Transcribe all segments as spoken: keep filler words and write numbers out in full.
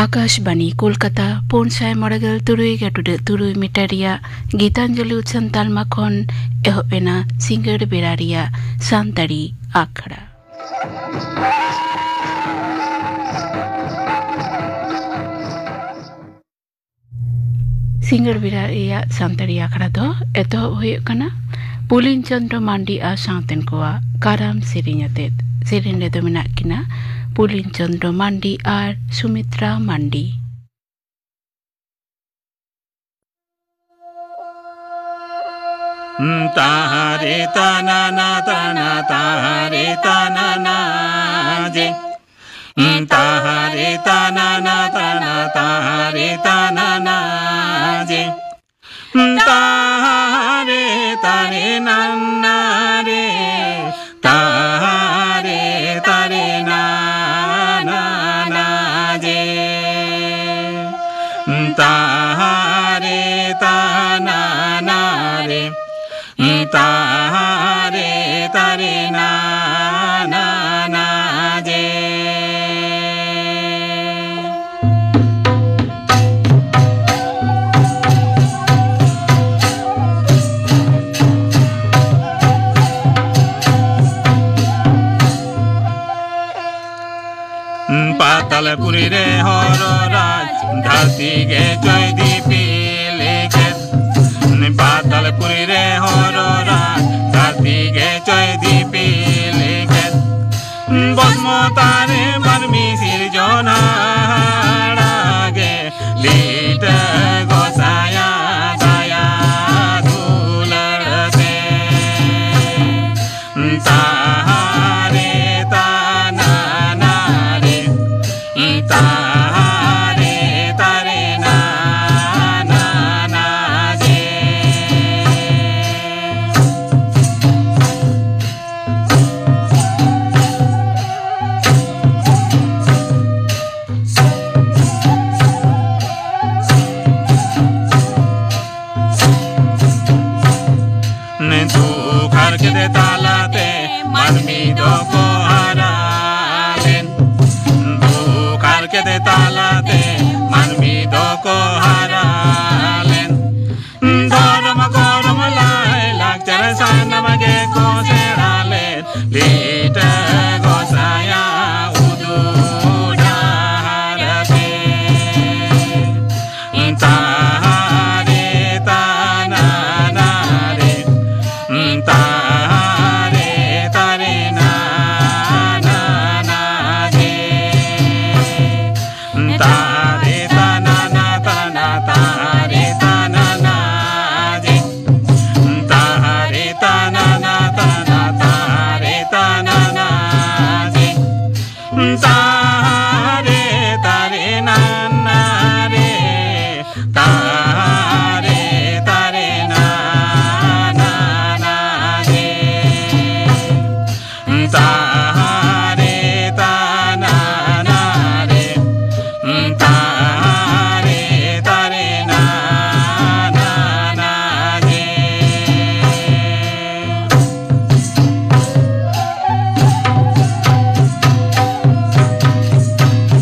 ᱟᱠᱟᱥᱵᱟᱱᱤ ᱠᱳᱞᱠᱟᱛᱟ, ᱯᱩᱱ ᱥᱟᱭ ᱢᱚᱬᱮ ᱜᱮᱞ ᱛᱩᱨᱩᱭ ᱜᱮ ᱴᱩᱰᱟᱹᱜ ᱛᱩᱨᱩᱭ ᱢᱤᱴᱟᱨ ᱨᱮᱭᱟᱜ ᱜᱤᱛᱟᱧᱡᱚᱞᱤ ᱩᱪᱷᱟᱹᱱ ᱛᱟᱞᱢᱟ ᱠᱷᱚᱱ ᱮᱦᱚᱵ ᱮᱱᱟ ᱥᱤᱸᱜᱟᱹᱲ ᱵᱮᱲᱟ ᱨᱮᱭᱟᱜ ᱥᱟᱱᱛᱟᱲᱤ ᱟᱠᱷᱲᱟ᱾ ᱥᱤᱸᱜᱟᱹᱲ ᱵᱮᱲᱟ ᱨᱮᱭᱟᱜ ᱥᱟᱱᱛᱟᱲᱤ ᱟᱠᱷᱲᱟ ᱫᱚ ᱮᱛᱚᱦᱚᱵ ᱦᱩᱭᱩᱜ ᱠᱟᱱᱟ ᱯᱩᱞᱤᱱ ᱪᱚᱸᱫᱽᱨᱚ ᱢᱟᱱᱰᱤ ᱟᱨ ᱥᱟᱶᱛᱮᱱ ᱠᱚᱣᱟᱜ ᱠᱟᱨᱟᱢ ᱥᱮᱨᱮᱧ ᱟᱛᱮᱫ᱾ ᱥᱮᱨᱮᱧ ᱨᱮᱫᱚ ᱢᱮᱱᱟᱜ ᱠᱤᱱᱟ ᱯᱩᱞᱤᱱ ᱪᱚᱸᱫᱽᱨᱚ ᱢᱟᱱᱰᱤ ᱟᱨ ᱥᱩᱢᱤᱛᱨᱟ ᱢᱟᱱᱰᱤ᱾ ᱛᱟᱦᱟᱨᱮ ᱛᱟᱱᱟᱱᱟ ᱛᱟᱱᱟ ᱛᱟᱦᱟᱨᱮ ᱛᱟᱱᱟᱱᱟ ᱡᱮ। ᱛᱟᱦᱟᱨᱮ ᱛᱟᱱᱟᱱᱟ ᱛᱟᱱᱟ ᱛᱟᱦᱟᱨᱮ ᱛᱟᱱᱟᱱᱟ ᱡᱮ। ᱛᱟᱦᱟᱨᱮ ᱛᱟᱨᱮ ᱱᱟᱱᱟ ᱨᱮ। ᱛᱟᱦᱟᱨᱮ ᱛᱟᱨᱮ ᱱᱟᱱᱟ ᱡᱮ। ᱛᱟᱦᱟᱨᱮ ᱛᱟᱱᱟᱱᱟ ᱨᱮ। ᱛᱟᱦᱟᱨᱮ ᱛᱟᱨᱮ ᱱᱟᱱᱟ ᱡᱮ। ᱯᱟᱛᱟᱞᱯᱩᱨᱤ ᱨᱮ ᱦᱚᱨᱚ ᱨᱟᱡᱽ, ᱫᱷᱟᱹᱨᱛᱤ ᱜᱮ ᱪᱚᱭ ᱫᱤᱯᱤᱞ ᱠᱮᱫ᱾ ᱯᱟᱛᱟᱞᱯᱩᱨᱤ ᱨᱮ ᱦᱚᱨᱚ ᱨᱟᱡᱽ, ᱫᱷᱟᱹᱨᱛᱤ ᱜᱮ ᱪᱚᱭ ᱫᱤᱯᱤᱞ ᱠᱮᱫ᱾ ᱵᱚᱥᱢᱚᱛᱟᱨᱮ ᱢᱟᱹᱱᱢᱤ ᱥᱤᱨᱡᱚᱱ ᱦᱟᱦᱟᱲᱟ ᱜᱮ, ᱞᱤᱴᱟᱹ ᱜᱚᱥᱟᱭᱟ ᱫᱟᱭᱟ ᱫᱩᱞᱟᱹᱲ ᱛᱮ᱾ ᱛᱟᱦᱟᱨᱮ ᱛᱟᱱᱟᱱᱟ ᱨᱮ, ᱛᱟᱦᱟᱨᱮ ᱛᱟᱨᱮ ᱱᱟᱱᱟ ᱡᱮ᱾ ᱫᱩᱠ ᱦᱟᱨᱠᱮᱛ ᱛᱟᱞᱟᱛᱮ ᱢᱟᱹᱱᱢᱤ ᱫᱚᱠᱚ ᱦᱟᱨᱟ ᱞᱮᱱ᱾ ᱫᱩᱠ ᱦᱟᱨᱠᱮᱛ ᱛᱟᱞᱟᱛᱮ ᱠᱚ ᱥᱮᱬᱟ ᱞᱮᱫ ᱞᱤᱴᱟᱹ ᱜᱚᱸᱥᱟᱭᱟ ᱩᱫᱩᱜ ᱰᱟᱦᱟᱨ ᱛᱮ᱾ ᱛᱟᱦᱟᱨᱮ ᱛᱟᱱᱟ ᱱᱟᱨᱮ, ᱛᱟᱦᱟᱨᱮ ᱛᱟᱨᱮ ᱱᱟᱱᱟ ᱱᱟᱨᱮ᱾ ᱛᱟᱨᱮ ᱛᱟᱱᱟ ᱱᱟ ᱛᱟᱱᱟ ᱛᱟᱨᱮ ᱛᱟᱱᱟ ᱱᱟ ᱡᱮ᱾ ᱛᱟᱨᱮ ᱛᱟᱱᱟ ᱱᱟ ᱛᱟᱱᱟ ᱛᱟᱨᱮ ᱛᱟᱱᱟ ᱱᱟ ᱡᱮ᱾ ᱛᱟᱨᱮ ᱛᱟᱨᱮ ᱱᱟᱱᱟ ᱨᱮ᱾ ᱛᱟᱨᱮ ᱛᱟᱨᱮ ᱱᱟᱱᱟ ᱱᱟ ᱡᱮ᱾ ᱛᱟᱦᱟᱨᱮ ᱛᱟᱱᱟ ᱱᱟᱨᱮ, ᱛᱟᱦᱟᱨᱮ ᱛᱟᱨᱮ ᱱᱟᱱᱟ ᱱᱟᱨᱮ᱾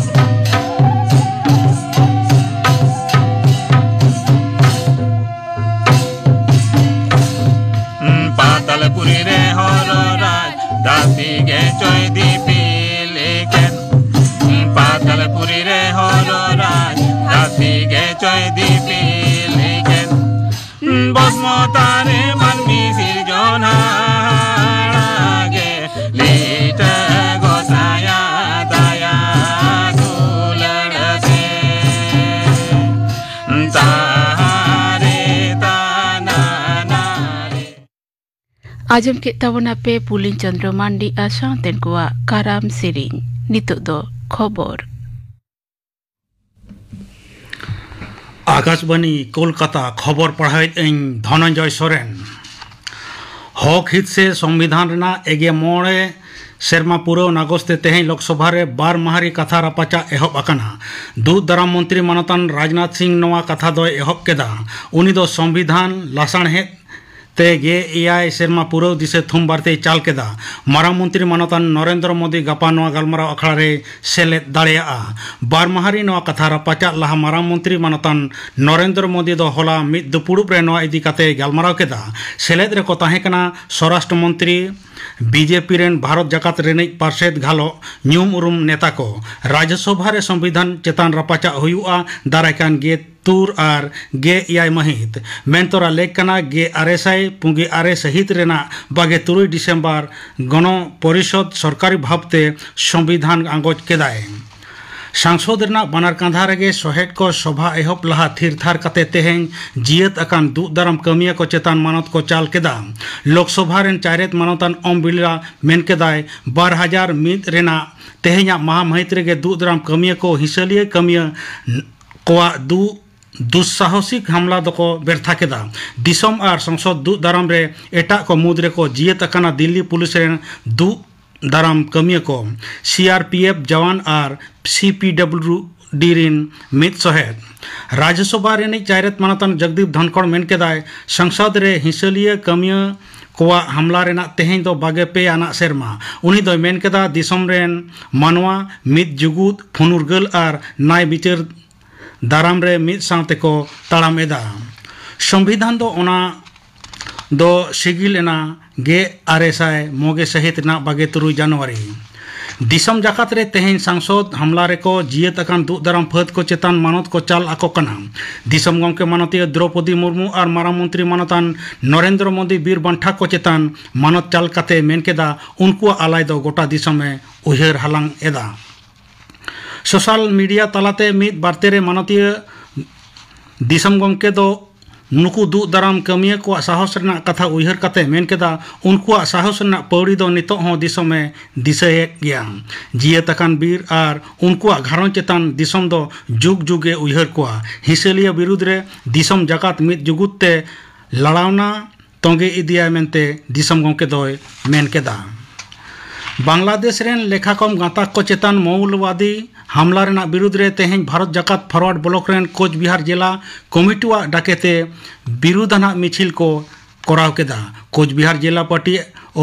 ᱯᱟᱛᱟᱞᱯᱩᱨᱤ ᱨᱮ ᱦᱚᱨᱚ ᱨᱟᱡᱽ ᱫᱟᱹᱥᱤ ᱜᱮ ᱪᱚᱭ ᱫᱤᱯᱤᱞ ᱮᱠᱮᱱ᱾ ᱯᱟᱛᱟᱞᱯᱩᱨᱤ ᱨᱮ ᱦᱚᱨᱚ ᱨᱟᱡᱽ ᱫᱟᱹᱥᱤ ᱜᱮ ᱪᱚᱭ ᱫᱤᱯᱤᱞ ᱮᱠᱮᱱ᱾ ᱵᱚᱥᱢᱚᱛᱟ ᱨᱮ ᱢᱟᱹᱱᱢᱤ ᱥᱤᱨᱡᱚᱱ ᱦᱟᱦᱟᱲᱟ ᱜᱮ ᱞᱤᱴᱟᱹ ᱜᱚᱸᱥᱟᱭᱟ ᱫᱟᱭᱟ ᱫᱩᱞᱟᱹᱲ ᱛᱮ᱾ ᱛᱟᱦᱟᱨᱮ ᱛᱟᱱᱟ ᱱᱟᱨᱮ᱾ ᱟᱸᱡᱚᱢ ᱠᱮᱫ ᱛᱟᱵᱚᱱᱟ ᱯᱮ ᱯᱩᱞᱤᱱ ᱪᱚᱸᱫᱽᱨᱚ ᱢᱟᱱᱰᱤ ᱟᱨ ᱥᱟᱶᱛᱮᱱ ᱠᱚᱣᱟᱜ ᱠᱟᱨᱟᱢ ᱥᱮᱨᱮᱧ᱾ ᱱᱤᱛᱚᱜ ᱫᱚ ᱠᱷᱚᱵᱚᱨ᱾ ᱟᱠᱟᱥᱵᱟᱱᱤ ᱠᱳᱞᱠᱟᱛᱟ, ᱠᱷᱚᱵᱚᱨ ᱯᱟᱲᱦᱟᱣᱮᱫ ᱟᱹᱧ ᱫᱷᱚᱱᱚᱱᱡᱚᱭ ᱥᱚᱨᱮᱱ᱾ ᱦᱚᱠ ᱦᱤᱛ ᱥᱮ ᱥᱚᱝᱵᱤᱫᱷᱟᱱ ᱨᱮᱱᱟᱜ ᱮᱜᱮ ᱢᱚᱬᱮ ᱥᱮᱨᱢᱟ ᱯᱩᱨᱟᱹᱣ ᱱᱟᱜᱚᱥ ᱛᱮ ᱛᱮᱦᱮᱧ ᱞᱳᱠᱥᱚᱵᱷᱟ ᱨᱮ ᱵᱟᱨ ᱢᱟᱦᱟᱨᱤ ᱠᱟᱛᱷᱟ ᱨᱟᱯᱟᱪᱟᱜ ᱮᱦᱚᱵ ᱟᱠᱟᱱᱟ᱾ ᱫᱩᱜ ᱫᱟᱨᱟᱢ ᱢᱚᱱᱛᱨᱤ ᱢᱟᱱᱚᱛᱟᱱ ᱨᱟᱡᱽᱱᱟᱛᱷ ᱥᱤᱝ ᱱᱚᱣᱟ ᱠᱟᱛᱷᱟ ᱫᱚᱭ ᱮᱦᱚᱵ ᱠᱮᱫᱟ᱾ ᱩᱱᱤ ᱫᱚ ᱥᱚᱝᱵᱤᱫᱷᱟᱱ ᱞᱟᱥᱟᱬᱦᱮᱫ ᱛᱮ ᱜᱮ ᱮᱭᱟᱭ ᱥᱮᱨᱢᱟ ᱯᱩᱨᱟᱹᱣ ᱫᱤᱥᱟᱹ ᱛᱷᱩᱢ ᱵᱟᱨᱛᱮᱭ ᱪᱟᱞ ᱠᱮᱫᱟ᱾ ᱢᱟᱨᱟᱝ ᱢᱚᱱᱛᱨᱤ ᱢᱟᱱᱚᱛᱟᱱ ᱱᱚᱨᱮᱱᱫᱨᱚ ᱢᱳᱫᱤ ᱜᱟᱯᱟ ᱱᱚᱣᱟ ᱜᱟᱞᱢᱟᱨᱟᱣ ᱟᱠᱷᱲᱟ ᱨᱮᱭ ᱥᱮᱞᱮᱫ ᱫᱟᱲᱮᱭᱟᱜᱼᱟ᱾ ᱵᱟᱨ ᱢᱟᱦᱟ ᱨᱮ ᱱᱚᱣᱟ ᱠᱟᱛᱷᱟ ᱨᱟᱯᱟᱪᱟᱜ ᱞᱟᱦᱟ ᱢᱟᱨᱟᱝ ᱢᱚᱱᱛᱨᱤ ᱢᱟᱱᱚᱛᱟᱱ ᱱᱚᱨᱮᱱᱫᱨᱚ ᱢᱳᱫᱤ ᱫᱚ ᱦᱚᱞᱟ ᱢᱤᱫ ᱫᱩᱯᱩᱲᱩᱵ ᱨᱮ ᱱᱚᱣᱟ ᱤᱫᱤ ᱠᱟᱛᱮᱭ ᱜᱟᱞᱢᱟᱨᱟᱣ ᱠᱮᱫᱟ᱾ ᱥᱮᱞᱮᱫ ᱨᱮᱠᱚ ᱛᱟᱦᱮᱸ ᱠᱟᱱᱟ ᱥᱚᱨᱟᱥᱴᱨᱚ ᱢᱚᱱᱛᱨᱤ, ᱵᱤᱡᱮᱯᱤ ᱨᱮᱱ ᱵᱷᱟᱨᱚᱛ ᱡᱟᱠᱟᱛ ᱨᱤᱱᱤᱡ ᱯᱟᱨᱥᱮᱛ ᱜᱷᱟᱞᱚᱜ ᱧᱩᱢ ᱩᱨᱩᱢ ᱱᱮᱛᱟ ᱠᱚ᱾ ᱨᱟᱡᱽᱭᱚᱥᱚᱵᱷᱟ ᱨᱮ ᱥᱚᱝᱵᱤᱫᱷᱟᱱ ᱪᱮᱛᱟᱱ ᱨᱟᱯᱟᱪᱟᱜ ᱦᱩᱭᱩᱜᱼᱟ ᱫᱟᱨᱟᱭ ᱠᱟᱱ ᱜᱮ ᱛᱩᱨ ᱟᱨ ᱜᱮ ᱮᱭᱟᱭ ᱢᱟᱹᱦᱤᱛ᱾ ᱢᱮᱱᱛᱚᱨᱟ ᱞᱮᱠ ᱠᱟᱱᱟ ᱜᱮ ᱟᱨᱮ ᱥᱟᱭ ᱯᱩᱱᱜᱮ ᱟᱨᱮ ᱥᱟᱹᱦᱤᱛ ᱨᱮᱱᱟᱜ ᱵᱟᱜᱮ ᱛᱩᱨᱩᱭ ᱰᱤᱥᱮᱢᱵᱚᱨ ᱜᱚᱱᱚ ᱯᱚᱨᱤᱥᱚᱫᱽ ᱥᱚᱨᱠᱟᱨᱤ ᱵᱷᱟᱵᱽᱛᱮ ᱥᱚᱝᱵᱤᱫᱷᱟᱱ ᱟᱸᱜᱚᱪ ᱠᱮᱫᱟᱭ᱾ ᱥᱟᱝᱥᱚᱫ ᱨᱮᱱᱟᱜ ᱵᱟᱱᱟᱨ ᱠᱟᱸᱫᱷᱟ ᱨᱮᱜᱮ ᱥᱚᱦᱮᱫ ᱠᱚ ᱥᱚᱵᱷᱟ ᱮᱦᱚᱵ ᱞᱟᱦᱟ ᱛᱷᱤᱨ ᱛᱷᱟᱨ ᱠᱟᱛᱮ ᱛᱮᱦᱮᱧ ᱡᱤᱭᱟᱹᱛ ᱟᱠᱟᱱ ᱫᱩᱜ ᱫᱟᱨᱟᱢ ᱠᱟᱹᱢᱤᱭᱟᱹ ᱠᱚ ᱪᱮᱛᱟᱱ ᱢᱟᱱᱚᱛ ᱠᱚ ᱪᱟᱞ ᱠᱮᱫᱟ᱾ ᱞᱳᱠᱥᱚᱵᱷᱟ ᱨᱮᱱ ᱪᱟᱭᱨᱮᱛ ᱢᱟᱱᱚᱛᱟᱱ ᱳᱢ ᱵᱤᱨᱞᱟ ᱢᱮᱱ ᱠᱮᱫᱟᱭ, ᱵᱟᱨ ᱦᱟᱡᱟᱨ ᱢᱤᱫ ᱨᱮᱱᱟᱜ ᱛᱮᱦᱮᱧᱟᱜ ᱢᱟᱦᱟ ᱢᱟᱹᱦᱤᱛ ᱨᱮᱜᱮ ᱫᱩᱜ ᱫᱟᱨᱟᱢ ᱠᱟᱹᱢᱤᱭᱟᱹ ᱠᱚ ᱦᱤᱥᱟᱹᱞᱤᱭᱟᱹ ᱠᱟᱹᱢᱤᱭᱟᱹ ᱠᱚᱣᱟᱜ ᱫᱩ ᱫᱩᱥᱥᱟᱦᱚᱥᱤᱠ ᱦᱟᱢᱞᱟ ᱫᱚᱠᱚ ᱵᱮᱨᱛᱷᱟ ᱠᱮᱫᱟ᱾ ᱫᱤᱥᱚᱢ ᱟᱨ ᱥᱚᱝᱥᱚᱫ ᱫᱩᱜ ᱫᱟᱨᱟᱢ ᱨᱮ ᱮᱴᱟᱜ ᱠᱚ ᱢᱩᱫᱽ ᱨᱮᱠᱚ ᱡᱤᱭᱟᱹᱛ ᱟᱠᱟᱱᱟ ᱫᱤᱞᱞᱤ ᱯᱩᱞᱤᱥ ᱨᱮᱱ ᱫᱩᱜ ᱫᱟᱨᱟᱢ ᱠᱟᱹᱢᱤᱭᱟᱹ ᱠᱚ, ᱥᱤ ᱟᱨ ᱯᱤ ᱮᱯᱷ ᱡᱟᱣᱟᱱ ᱟᱨ ᱥᱤ ᱯᱤ ᱰᱟᱵᱞᱤᱭᱩ ᱰᱤ ᱨᱤᱱ ᱢᱤᱫ ᱥᱚᱦᱮᱫ᱾ ᱨᱟᱡᱽᱭᱚᱥᱚᱵᱷᱟ ᱨᱤᱱᱤᱡ ᱪᱟᱭᱨᱮᱛ ᱢᱟᱱᱚᱛᱟᱱ ᱡᱚᱜᱽᱫᱤᱯ ᱫᱷᱚᱱᱠᱷᱚᱲ ᱢᱮᱱ ᱠᱮᱫᱟᱭ, ᱥᱚᱝᱥᱚᱫ ᱨᱮ ᱦᱤᱥᱟᱹᱞᱤᱭᱟᱹ ᱠᱟᱹᱢᱤᱭᱟᱹ ᱠᱚᱣᱟᱜ ᱦᱟᱢᱞᱟ ᱨᱮᱱᱟᱜ ᱛᱮᱦᱮᱧ ᱫᱚ ᱵᱟᱜᱮ ᱯᱮ ᱟᱱᱟᱜ ᱥᱮᱨᱢᱟ᱾ ᱩᱱᱤ ᱫᱚᱭ ᱢᱮᱱ ᱠᱮᱫᱟ, ᱫᱤᱥᱚᱢ ᱨᱮᱱ ᱢᱟᱱᱣᱟ ᱢᱤᱫ ᱡᱩᱜᱩᱫ, ᱯᱷᱩᱱᱩᱨᱜᱟᱹᱞ ᱟᱨ ᱱᱟᱭ ᱵᱤᱪᱟᱹᱨ ᱫᱟᱨᱟᱢ ᱨᱮ ᱢᱤᱫ ᱥᱟᱶ ᱛᱮᱠᱚ ᱛᱟᱲᱟᱢ ᱮᱫᱟ᱾ ᱥᱚᱝᱵᱤᱫᱷᱟᱱ ᱫᱚ ᱚᱱᱟ ᱫᱚ ᱥᱤᱜᱤᱞ ᱮᱱᱟ ᱜᱮ ᱟᱨᱮ ᱥᱟᱭ ᱢᱚᱜᱮ ᱥᱟᱹᱦᱤᱛ ᱨᱮᱱᱟᱜ ᱵᱟᱜᱮ ᱛᱩᱨᱩᱭ ᱡᱟᱱᱩᱣᱟᱨᱤ᱾ ᱫᱤᱥᱚᱢ ᱡᱟᱠᱟᱛ ᱨᱮ ᱛᱮᱦᱮᱧ ᱥᱟᱝᱥᱚᱫ ᱦᱟᱢᱞᱟ ᱨᱮᱠᱚ ᱡᱤᱭᱟᱹᱛ ᱟᱠᱟᱱ ᱫᱩᱜ ᱫᱟᱨᱟᱢ ᱯᱷᱟᱹᱫ ᱠᱚ ᱪᱮᱛᱟᱱ ᱢᱟᱱᱚᱛ ᱠᱚ ᱪᱟᱞ ᱟᱠᱚ ᱠᱟᱱᱟ᱾ ᱫᱤᱥᱚᱢ ᱜᱚᱢᱠᱮ ᱢᱟᱱᱚᱛᱤᱭᱟᱹ ᱫᱨᱚᱯᱚᱫᱤ ᱢᱩᱨᱢᱩ ᱟᱨ ᱢᱟᱨᱟᱝ ᱢᱚᱱᱛᱨᱤ ᱢᱟᱱᱚᱛᱟᱱ ᱱᱚᱨᱮᱱᱫᱨᱚ ᱢᱳᱫᱤ ᱵᱤᱨ ᱵᱟᱱᱴᱷᱟ ᱠᱚ ᱪᱮᱛᱟᱱ ᱢᱟᱱᱚᱛ ᱪᱟᱞ ᱠᱟᱛᱮ ᱢᱮᱱ ᱠᱮᱫᱟ, ᱩᱱᱠᱩᱣᱟᱜ ᱟᱞᱟᱭ ᱫᱚ ᱜᱚᱴᱟ ᱫᱤᱥᱚᱢᱮ ᱩᱭᱦᱟᱹᱨ ᱦᱟᱞᱟᱝ ᱮᱫᱟ᱾ ᱥᱳᱥᱟᱞ ᱢᱤᱰᱤᱭᱟ ᱛᱟᱞᱟᱛᱮ ᱢᱤᱫ ᱵᱟᱨᱛᱮ ᱨᱮ ᱢᱟᱱᱚᱛᱤᱭᱟᱹ ᱫᱤᱥᱚᱢ ᱜᱚᱢᱠᱮ ᱫᱚ ᱱᱩᱠᱩ ᱫᱩᱜ ᱫᱟᱨᱟᱢ ᱠᱟᱹᱢᱤᱭᱟᱹ ᱠᱚᱣᱟᱜ ᱥᱟᱦᱚᱥ ᱨᱮᱱᱟᱜ ᱠᱟᱛᱷᱟ ᱩᱭᱦᱟᱹᱨ ᱠᱟᱛᱮ ᱢᱮᱱ ᱠᱮᱫᱟ, ᱩᱱᱠᱩᱣᱟᱜ ᱥᱟᱦᱚᱥ ᱨᱮᱱᱟᱜ ᱯᱟᱹᱣᱲᱤ ᱫᱚ ᱱᱤᱛᱚᱜ ᱦᱚᱸ ᱫᱤᱥᱚᱢᱮ ᱫᱤᱥᱟᱹᱭᱮᱫ ᱜᱮᱭᱟ᱾ ᱡᱤᱭᱟᱹᱛ ᱟᱠᱟᱱ ᱵᱤᱨ ᱟᱨ ᱩᱱᱠᱩᱣᱟᱜ ᱜᱷᱟᱨᱚᱸᱡᱽ ᱪᱮᱛᱟᱱ ᱫᱤᱥᱚᱢ ᱫᱚ ᱡᱩᱜᱽ ᱡᱩᱜᱮ ᱩᱭᱦᱟᱹᱨ ᱠᱚᱣᱟ᱾ ᱦᱤᱥᱟᱹᱞᱤᱭᱟᱹ ᱵᱤᱨᱩᱫᱽ ᱨᱮ ᱫᱤᱥᱚᱢ ᱡᱟᱠᱟᱛ ᱢᱤᱫ ᱡᱩᱜᱩᱫ ᱛᱮ ᱞᱟᱲᱟᱣᱱᱟ ᱛᱚᱸᱜᱮ ᱤᱫᱤᱭᱟᱭ ᱢᱮᱱᱛᱮ ᱫᱤᱥᱚᱢ ᱜᱚᱢᱠᱮ ᱫᱚᱭ ᱢᱮᱱ ᱠᱮᱫᱟ᱾ ᱵᱟᱝᱞᱟᱫᱮᱥ ᱨᱮᱱ ᱞᱮᱠᱷᱟ ᱠᱚᱢ ᱜᱟᱸᱛᱟᱠ ᱠᱚ ᱪᱮᱛᱟᱱ ᱢᱚᱣᱞᱚᱵᱟᱫᱤ ᱦᱟᱢᱞᱟ ᱨᱮᱱᱟᱜ ᱵᱤᱨᱩᱫᱽ ᱨᱮ ᱛᱮᱦᱮᱧ ᱵᱷᱟᱨᱚᱛ ᱡᱟᱠᱟᱛ ᱯᱷᱚᱨᱣᱟᱨᱰ ᱵᱞᱚᱠ ᱨᱮᱱ ᱠᱳᱪ ᱵᱤᱦᱟᱨ ᱡᱮᱞᱟ ᱠᱚᱢᱤᱴᱤᱣᱟᱜ ᱰᱟᱠᱮᱛᱮ ᱵᱤᱨᱩᱫᱷᱟᱱᱟᱜ ᱢᱤᱪᱷᱤᱞ ᱠᱚ ᱠᱚᱨᱟᱣ ᱠᱮᱫᱟ᱾ ᱠᱳᱪᱵᱤᱦᱟᱨ ᱡᱮᱞᱟ ᱯᱟᱨᱴᱤ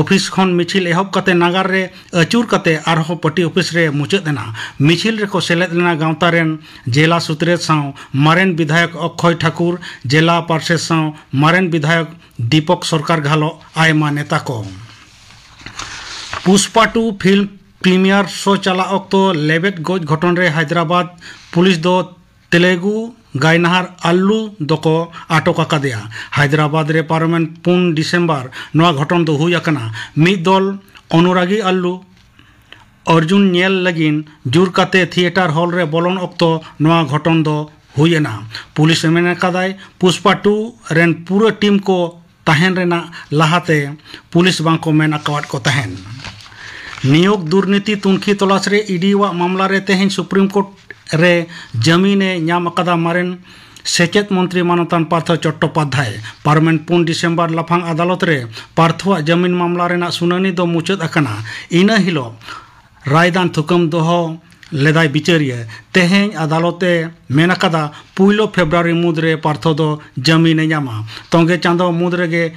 ᱚᱯᱷᱤᱥ ᱠᱷᱚᱱ ᱢᱤᱪᱷᱤᱞ ᱮᱦᱚᱵ ᱠᱟᱛᱮ ᱱᱟᱜᱟᱨ ᱨᱮ ᱟᱹᱪᱩᱨ ᱠᱟᱛᱮ ᱟᱨᱦᱚᱸ ᱯᱟᱨᱴᱤ ᱚᱯᱷᱤᱥ ᱨᱮ ᱢᱩᱪᱟᱹᱫ ᱮᱱᱟ᱾ ᱢᱤᱪᱷᱤᱞ ᱨᱮᱠᱚ ᱥᱮᱞᱮᱫ ᱞᱮᱱᱟ ᱜᱟᱶᱛᱟ ᱨᱮᱱ ᱡᱮᱞᱟ ᱥᱩᱛᱨᱮᱛ ᱥᱟᱶ ᱢᱟᱨᱮᱱ ᱵᱤᱫᱷᱟᱭᱚᱠ ᱚᱠᱠᱷᱚᱭ ᱴᱷᱟᱠᱩᱨ, ᱡᱮᱞᱟ ᱯᱟᱨᱥᱮᱛ ᱥᱟᱶ ᱢᱟᱨᱮᱱ ᱵᱤᱫᱷᱟᱭᱚᱠ ᱫᱤᱯᱚᱠ ᱥᱚᱨᱠᱟᱨ ᱜᱷᱟᱞᱚ ᱟᱭᱢᱟ ᱱᱮᱛᱟ ᱠᱚ᱾ ᱯᱩᱥᱯᱟ ᱴᱩ ᱯᱷᱤᱞᱢ ᱯᱨᱤᱢᱤᱭᱟᱨ ᱥᱳ ᱪᱟᱞᱟᱜ ᱚᱠᱛᱚ ᱞᱮᱵᱮᱫ ᱜᱚᱡ ᱜᱷᱚᱴᱚᱱ ᱨᱮ ᱦᱟᱭᱫᱨᱟᱵᱟᱫᱽ ᱯᱩᱞᱤᱥ ᱫᱚ ᱛᱮᱞᱮᱜᱩ ᱜᱟᱭᱱᱟᱦᱟᱨ ᱟᱞᱞᱩ ᱫᱚᱠᱚ ᱟᱴᱚᱠ ᱟᱠᱟᱫᱮᱭᱟ᱾ ᱦᱟᱭᱫᱨᱟᱵᱟᱫᱽ ᱨᱮ ᱯᱟᱨᱚᱢᱮᱱ ᱯᱩᱱ ᱰᱤᱥᱮᱢᱵᱚᱨ ᱱᱚᱣᱟ ᱜᱷᱚᱴᱚᱱ ᱫᱚ ᱦᱩᱭ ᱟᱠᱟᱱᱟ᱾ ᱢᱤᱫ ᱫᱚᱞ ᱚᱱᱩᱨᱟᱜᱤ ᱟᱞᱞᱩ ᱚᱨᱡᱩᱱ ᱧᱮᱞ ᱞᱟᱹᱜᱤᱫ ᱡᱳᱨ ᱠᱟᱛᱮ ᱛᱷᱤᱭᱮᱴᱟᱨ ᱦᱚᱞ ᱨᱮ ᱵᱚᱞᱚᱱ ᱚᱠᱛᱚ ᱱᱚᱣᱟ ᱜᱷᱚᱴᱚᱱ ᱫᱚ ᱦᱩᱭ ᱮᱱᱟ᱾ ᱯᱩᱞᱤᱥ ᱮ ᱢᱮᱱ ᱟᱠᱟᱫᱟᱭ, ᱯᱩᱥᱯᱟ ᱴᱩ ᱨᱮᱱ ᱯᱩᱨᱟᱹ ᱴᱤᱢ ᱠᱚ ᱛᱟᱦᱮᱱ ᱨᱮᱱᱟᱜ ᱞᱟᱦᱟᱛᱮ ᱯᱩᱞᱤᱥ ᱵᱟᱝ ᱠᱚ ᱢᱮᱱ ᱟᱠᱟᱣᱟᱫ ᱠᱚ ᱛᱟᱦᱮᱱ᱾ ᱱᱤᱭᱳᱜᱽ ᱫᱩᱨᱱᱤᱛᱤ ᱛᱩᱱᱠᱷᱤ ᱛᱚᱞᱟᱥ ᱨᱮ ᱤᱰᱤᱣᱟᱜ ᱢᱟᱢᱞᱟ ᱨᱮ ᱛᱮᱦᱮᱧ ᱥᱩᱯᱨᱤᱢ ᱠᱳᱨᱴ ᱨᱮ ᱡᱟᱹᱢᱤᱱ ᱮ ᱧᱟᱢ ᱟᱠᱟᱫᱟ ᱢᱟᱨᱮᱱ ᱥᱮᱪᱮᱫ ᱢᱚᱱᱛᱨᱤ ᱢᱟᱱᱚᱛᱟᱱ ᱯᱟᱨᱛᱷᱚ ᱪᱚᱴᱴᱳᱯᱟᱫᱽᱫᱷᱟᱭ᱾ ᱯᱟᱨᱚᱢᱮᱱ ᱯᱩᱱ ᱰᱤᱥᱮᱢᱵᱚᱨ ᱞᱟᱯᱷᱟᱝ ᱟᱫᱟᱞᱚᱛ ᱨᱮ ᱯᱟᱨᱛᱷᱚᱣᱟᱜ ᱡᱟᱹᱢᱤᱱ ᱢᱟᱢᱞᱟ ᱨᱮᱱᱟᱜ ᱥᱩᱱᱟᱹᱱᱤ ᱫᱚ ᱢᱩᱪᱟᱹᱫ ᱟᱠᱟᱱᱟ᱾ ᱤᱱᱟᱹ ᱦᱤᱞᱳᱜ ᱨᱟᱭᱫᱟᱱ ᱛᱷᱩᱠᱟᱹᱢ ᱫᱚᱦᱚ ᱞᱮᱫᱟᱭ ᱵᱤᱪᱟᱹᱨᱤᱭᱟᱹ᱾ ᱛᱮᱦᱮᱧ ᱟᱫᱟᱞᱚᱛ ᱮ ᱢᱮᱱ ᱟᱠᱟᱫᱟ, ᱯᱩᱭᱞᱩ ᱯᱷᱮᱵᱽᱨᱩᱣᱟᱨᱤ ᱢᱩᱫᱽᱨᱮ ᱯᱟᱨᱛᱷᱚ ᱫᱚ ᱡᱟᱹᱢᱤᱱ ᱮ ᱧᱟᱢᱟ᱾ ᱛᱚᱸᱜᱮ ᱪᱟᱸᱫᱚ ᱢᱩᱫᱽ ᱨᱮᱜᱮ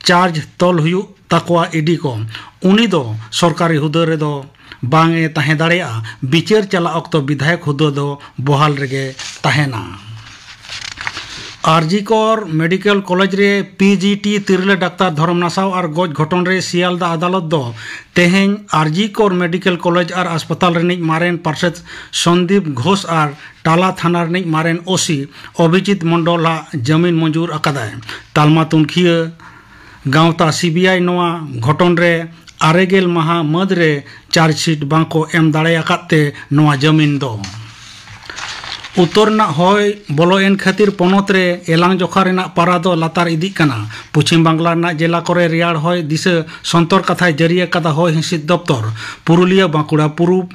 ᱪᱟᱨᱡᱽ ᱛᱚᱞ ᱦᱩᱭᱩᱜ ᱛᱟᱠᱚᱣᱟ ᱤᱰᱤ ᱠᱚ᱾ ᱩᱱᱤ ᱫᱚ ᱥᱚᱨᱠᱟᱨᱤ ᱦᱩᱫᱟᱹ ᱨᱮᱫᱚ ᱵᱟᱝ ᱮ ᱛᱟᱦᱮᱸ ᱫᱟᱲᱮᱭᱟᱜᱼᱟ᱾ ᱵᱤᱪᱟᱹᱨ ᱪᱟᱞᱟᱜ ᱚᱠᱛᱚ ᱵᱤᱫᱷᱟᱭᱚᱠ ᱦᱩᱫᱟᱹ ᱫᱚ ᱵᱚᱦᱟᱞ ᱨᱮᱜᱮ ᱛᱟᱦᱮᱱᱟ᱾ ᱟᱨᱡᱤ ᱠᱚᱨ ᱢᱮᱰᱤᱠᱮᱞ ᱠᱚᱞᱮᱡᱽ ᱨᱮ ᱯᱤ ᱡᱤ ᱴᱤ ᱛᱤᱨᱞᱟᱹ ᱰᱟᱠᱛᱟᱨ ᱫᱷᱚᱨᱚᱢ ᱱᱟᱥᱟᱣ ᱟᱨ ᱜᱚᱡ ᱜᱷᱚᱴᱚᱱ ᱨᱮ ᱥᱤᱭᱟᱞᱫᱟ ᱟᱫᱟᱞᱚᱛ ᱫᱚ ᱛᱮᱦᱮᱧ ᱟᱨᱡᱤ ᱠᱚᱨ ᱢᱮᱰᱤᱠᱮᱞ ᱠᱚᱞᱮᱡᱽ ᱟᱨ ᱦᱟᱥᱯᱟᱛᱟᱞ ᱨᱤᱱᱤᱡ ᱢᱟᱨᱮᱱ ᱯᱟᱨᱥᱮᱛ ᱥᱚᱱᱫᱤᱯ ᱜᱷᱳᱥ ᱟᱨ ᱴᱟᱞᱟ ᱛᱷᱟᱱᱟ ᱨᱤᱱᱤᱡ ᱢᱟᱨᱮᱱ ᱳᱥᱤ ᱚᱵᱷᱤᱡᱤᱛ ᱢᱚᱱᱰᱚᱞᱟᱜ ᱡᱟᱹᱢᱤᱱ ᱢᱚᱧᱡᱩᱨ ᱟᱠᱟᱫᱟᱭ᱾ ᱛᱟᱞᱢᱟ ᱛᱩᱱᱠᱷᱤᱭᱟᱹ ᱜᱟᱶᱛᱟ ᱥᱤ ᱵᱤ ᱟᱭ ᱱᱚᱣᱟ ᱜᱷᱚᱴᱚᱱ ᱨᱮ ᱟᱨᱮ ᱜᱮᱞ ᱢᱟᱦᱟ ᱢᱟᱹᱫᱽ ᱨᱮ ᱪᱟᱨᱡᱽᱥᱤᱴ ᱵᱟᱝ ᱠᱚ ᱮᱢ ᱫᱟᱲᱮ ᱟᱠᱟᱫ ᱛᱮ ᱱᱚᱣᱟ ᱡᱟᱹᱢᱤᱱ ᱫᱚ᱾ ᱩᱛᱛᱚᱨ ᱨᱮᱱᱟᱜ ᱦᱚᱭ ᱵᱚᱞᱚ ᱮᱱ ᱠᱷᱟᱹᱛᱤᱨ ᱯᱚᱱᱚᱛ ᱨᱮ ᱮᱞᱟᱝ ᱡᱚᱠᱷᱟ ᱨᱮᱱᱟᱜ ᱯᱟᱨᱟ ᱫᱚ ᱞᱟᱛᱟᱨ ᱤᱫᱤᱜ ᱠᱟᱱᱟ᱾ ᱯᱚᱪᱷᱤᱢ ᱵᱟᱝᱞᱟ ᱨᱮᱱᱟᱜ ᱡᱮᱞᱟ ᱠᱚᱨᱮ ᱨᱮᱭᱟᱲ ᱦᱚᱭ ᱫᱤᱥᱟᱹ ᱥᱚᱱᱛᱚᱨ ᱠᱟᱛᱷᱟᱭ ᱡᱟᱹᱨᱤ ᱟᱠᱟᱫᱟ ᱦᱚᱭ ᱦᱤᱸᱥᱤᱫ ᱫᱚᱯᱛᱚᱨ᱾ ᱯᱩᱨᱩᱞᱤᱭᱟᱹ, ᱵᱟᱸᱠᱩᱲᱟ, ᱯᱩᱨᱩᱵᱽ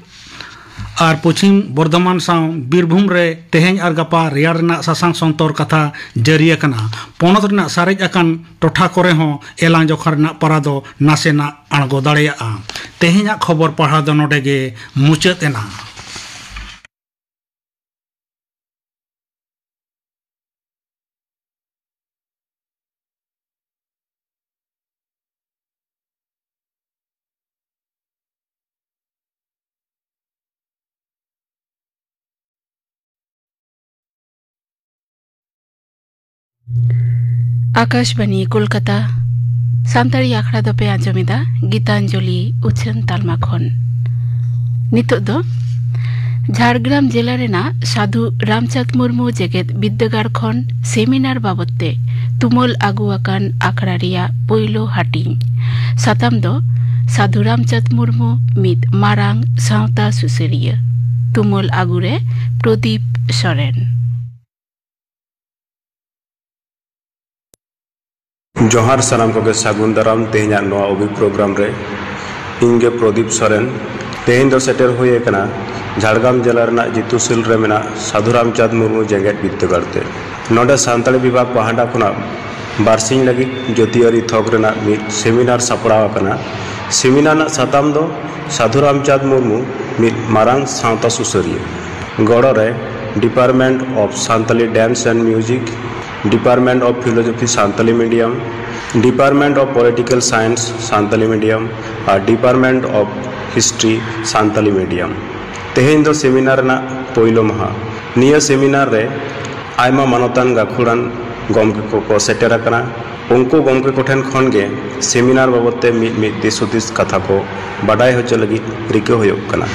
ᱟᱨ ᱯᱚᱪᱷᱤᱢ ᱵᱚᱨᱫᱷᱚᱢᱟᱱ ᱥᱟᱶ ᱵᱤᱨᱵᱷᱩᱢ ᱨᱮ ᱛᱮᱦᱮᱧ ᱟᱨ ᱜᱟᱯᱟ ᱨᱮᱭᱟᱲ ᱨᱮᱱᱟᱜ ᱥᱟᱥᱟᱝ ᱥᱚᱱᱛᱚᱨ ᱠᱟᱛᱷᱟ ᱡᱟᱹᱨᱤ ᱟᱠᱟᱱᱟ᱾ ᱯᱚᱱᱚᱛ ᱨᱮᱱᱟᱜ ᱥᱟᱨᱮᱡ ᱟᱠᱟᱱ ᱴᱚᱴᱷᱟ ᱠᱚᱨᱮ ᱦᱚᱸ ᱮᱞᱟᱝ ᱡᱚᱠᱷᱟ ᱨᱮᱱᱟᱜ ᱯᱟᱨᱟ ᱫᱚ ᱱᱟᱥᱮᱱᱟᱜ ᱟᱬᱜᱚ ᱫᱟᱲᱮᱭᱟᱜᱼᱟ᱾ ᱛᱮᱦᱮᱧᱟᱜ ᱠᱷᱚᱵᱚᱨ ᱯᱟᱲᱦᱟᱣ ᱫᱚ ᱱᱚᱰᱮ ᱜᱮ ᱢᱩᱪᱟᱹᱫ ᱮᱱᱟ᱾ ᱟᱠᱟᱥᱵᱟᱱᱤ ᱠᱳᱞᱠᱟᱛᱟ᱾ ᱥᱟᱱᱛᱟᱲᱤ ᱟᱠᱷᱲᱟ ᱫᱚᱯᱮ ᱟᱸᱡᱚᱢᱮᱫᱟ ᱜᱤᱛᱟᱧᱡᱚᱞᱤ ᱩᱪᱷᱟᱹᱱ ᱛᱟᱞᱢᱟ ᱠᱷᱚᱱ᱾ ᱱᱤᱛᱚᱜ ᱫᱚ ᱡᱷᱟᱲᱜᱨᱟᱢ ᱡᱮᱞᱟ ᱨᱮᱱᱟᱜ ᱥᱟᱹᱫᱷᱩ ᱨᱟᱢᱪᱟᱸᱫᱽ ᱢᱩᱨᱢᱩ ᱡᱮᱜᱮᱛ ᱵᱤᱨᱫᱟᱹᱜᱟᱲ ᱠᱷᱚᱱ ᱥᱮᱢᱤᱱᱟᱨ ᱵᱟᱵᱚᱫ ᱛᱮ ᱛᱩᱢᱟᱹᱞ ᱟᱹᱜᱩ ᱟᱠᱟᱱ ᱟᱠᱷᱲᱟ ᱨᱮᱭᱟᱜ ᱯᱳᱭᱞᱳ ᱦᱟᱹᱴᱤᱧ᱾ ᱥᱟᱛᱟᱢ ᱫᱚ ᱥᱟᱹᱫᱷᱩ ᱨᱟᱢᱪᱟᱸᱫᱽ ᱢᱩᱨᱢᱩ ᱢᱤᱫ ᱢᱟᱨᱟᱝ ᱥᱟᱶᱛᱟ ᱥᱩᱥᱟᱹᱨᱤᱭᱟᱹ᱾ ᱛᱩᱢᱟᱹᱞ ᱟᱹᱜᱩ ᱨᱮ ᱯᱨᱚᱫᱤᱯ ᱥᱚᱨᱮᱱ᱾ ᱡᱚᱦᱟᱨ ᱥᱟᱱᱟᱢ ᱠᱚᱜᱮ, ᱥᱟᱹᱜᱩᱱ ᱫᱟᱨᱟᱢ ᱛᱮᱦᱮᱧᱟᱜ ᱱᱚᱣᱟ ᱩᱵᱤ ᱯᱨᱳᱜᱨᱟᱢ ᱨᱮ᱾ ᱤᱧ ᱜᱮ ᱯᱨᱚᱫᱤᱯ ᱥᱚᱨᱮᱱ᱾ ᱛᱮᱦᱮᱧ ᱫᱚ ᱥᱮᱴᱮᱨ ᱦᱩᱭ ᱟᱠᱟᱱᱟ ᱡᱷᱟᱲᱜᱨᱟᱢ ᱡᱮᱞᱟ ᱨᱮᱱᱟᱜ ᱡᱤᱛᱩᱥᱤᱞ ᱨᱮ ᱢᱮᱱᱟᱜ ᱥᱟᱹᱫᱷᱩ ᱨᱟᱢᱪᱟᱸᱫᱽ ᱢᱩᱨᱢᱩ ᱡᱮᱜᱮᱛ ᱵᱤᱨᱫᱟᱹᱜᱟᱲ ᱛᱮ᱾ ᱱᱚᱰᱮ ᱥᱟᱱᱛᱟᱲᱤ ᱵᱤᱵᱷᱟᱜᱽ ᱯᱟᱦᱴᱟ ᱠᱷᱚᱱᱟᱜ ᱵᱟᱨᱥᱤᱧ ᱞᱟᱹᱜᱤᱫ ᱡᱟᱹᱛᱤᱭᱟᱹᱨᱤ ᱛᱷᱚᱠ ᱨᱮᱱᱟᱜ ᱢᱤᱫ ᱥᱮᱢᱤᱱᱟᱨ ᱥᱟᱯᱲᱟᱣ ᱟᱠᱟᱱᱟ᱾ ᱥᱮᱢᱤᱱᱟᱨ ᱨᱮᱱᱟᱜ ᱥᱟᱛᱟᱢ ᱫᱚ ᱥᱟᱹᱫᱷᱩ ᱨᱟᱢᱪᱟᱸᱫᱽ ᱢᱩᱨᱢᱩ ᱢᱤᱫ ᱢᱟᱨᱟᱝ ᱥᱟᱶᱛᱟ ᱥᱩᱥᱟᱹᱨᱤᱭᱟᱹ᱾ ᱜᱚᱲᱚ ᱨᱮ Department of Santali Dance and Music, Department of Philosophy Santali Medium, Department of Political Science Santali Medium R Department of History Santali Medium᱾ ᱛᱮᱦᱮᱧ ᱫᱚ ᱥᱮᱢᱤᱱᱟᱨ ᱨᱮᱱᱟᱜ ᱯᱳᱭᱞᱳ ᱢᱟᱦᱟ᱾ ᱱᱤᱭᱟᱹ ᱥᱮᱢᱤᱱᱟᱨ ᱨᱮ ᱟᱭᱢᱟ ᱢᱟᱱᱚᱛᱟᱱ ᱜᱟᱹᱠᱷᱩᱲᱟᱱ ᱜᱚᱢᱠᱮ ᱠᱚᱠᱚ ᱥᱮᱴᱮᱨ ᱟᱠᱟᱱᱟ᱾ ᱩᱱᱠᱩ ᱜᱚᱢᱠᱮ ᱠᱚᱴᱷᱮᱱ ᱠᱷᱚᱱ ᱜᱮ ᱥᱮᱢᱤᱱᱟᱨ ᱵᱟᱵᱚᱫ ᱛᱮ ᱢᱤᱫ ᱢᱤᱫ ᱫᱤᱥ ᱦᱩᱫᱤᱥ ᱠᱟᱛᱷᱟ ᱠᱚ ᱵᱟᱰᱟᱭ ᱦᱚᱪᱚ ᱞᱟᱹᱜᱤᱫ ᱨᱤᱠᱟᱹ ᱦᱩᱭᱩᱜ ᱠᱟᱱᱟ᱾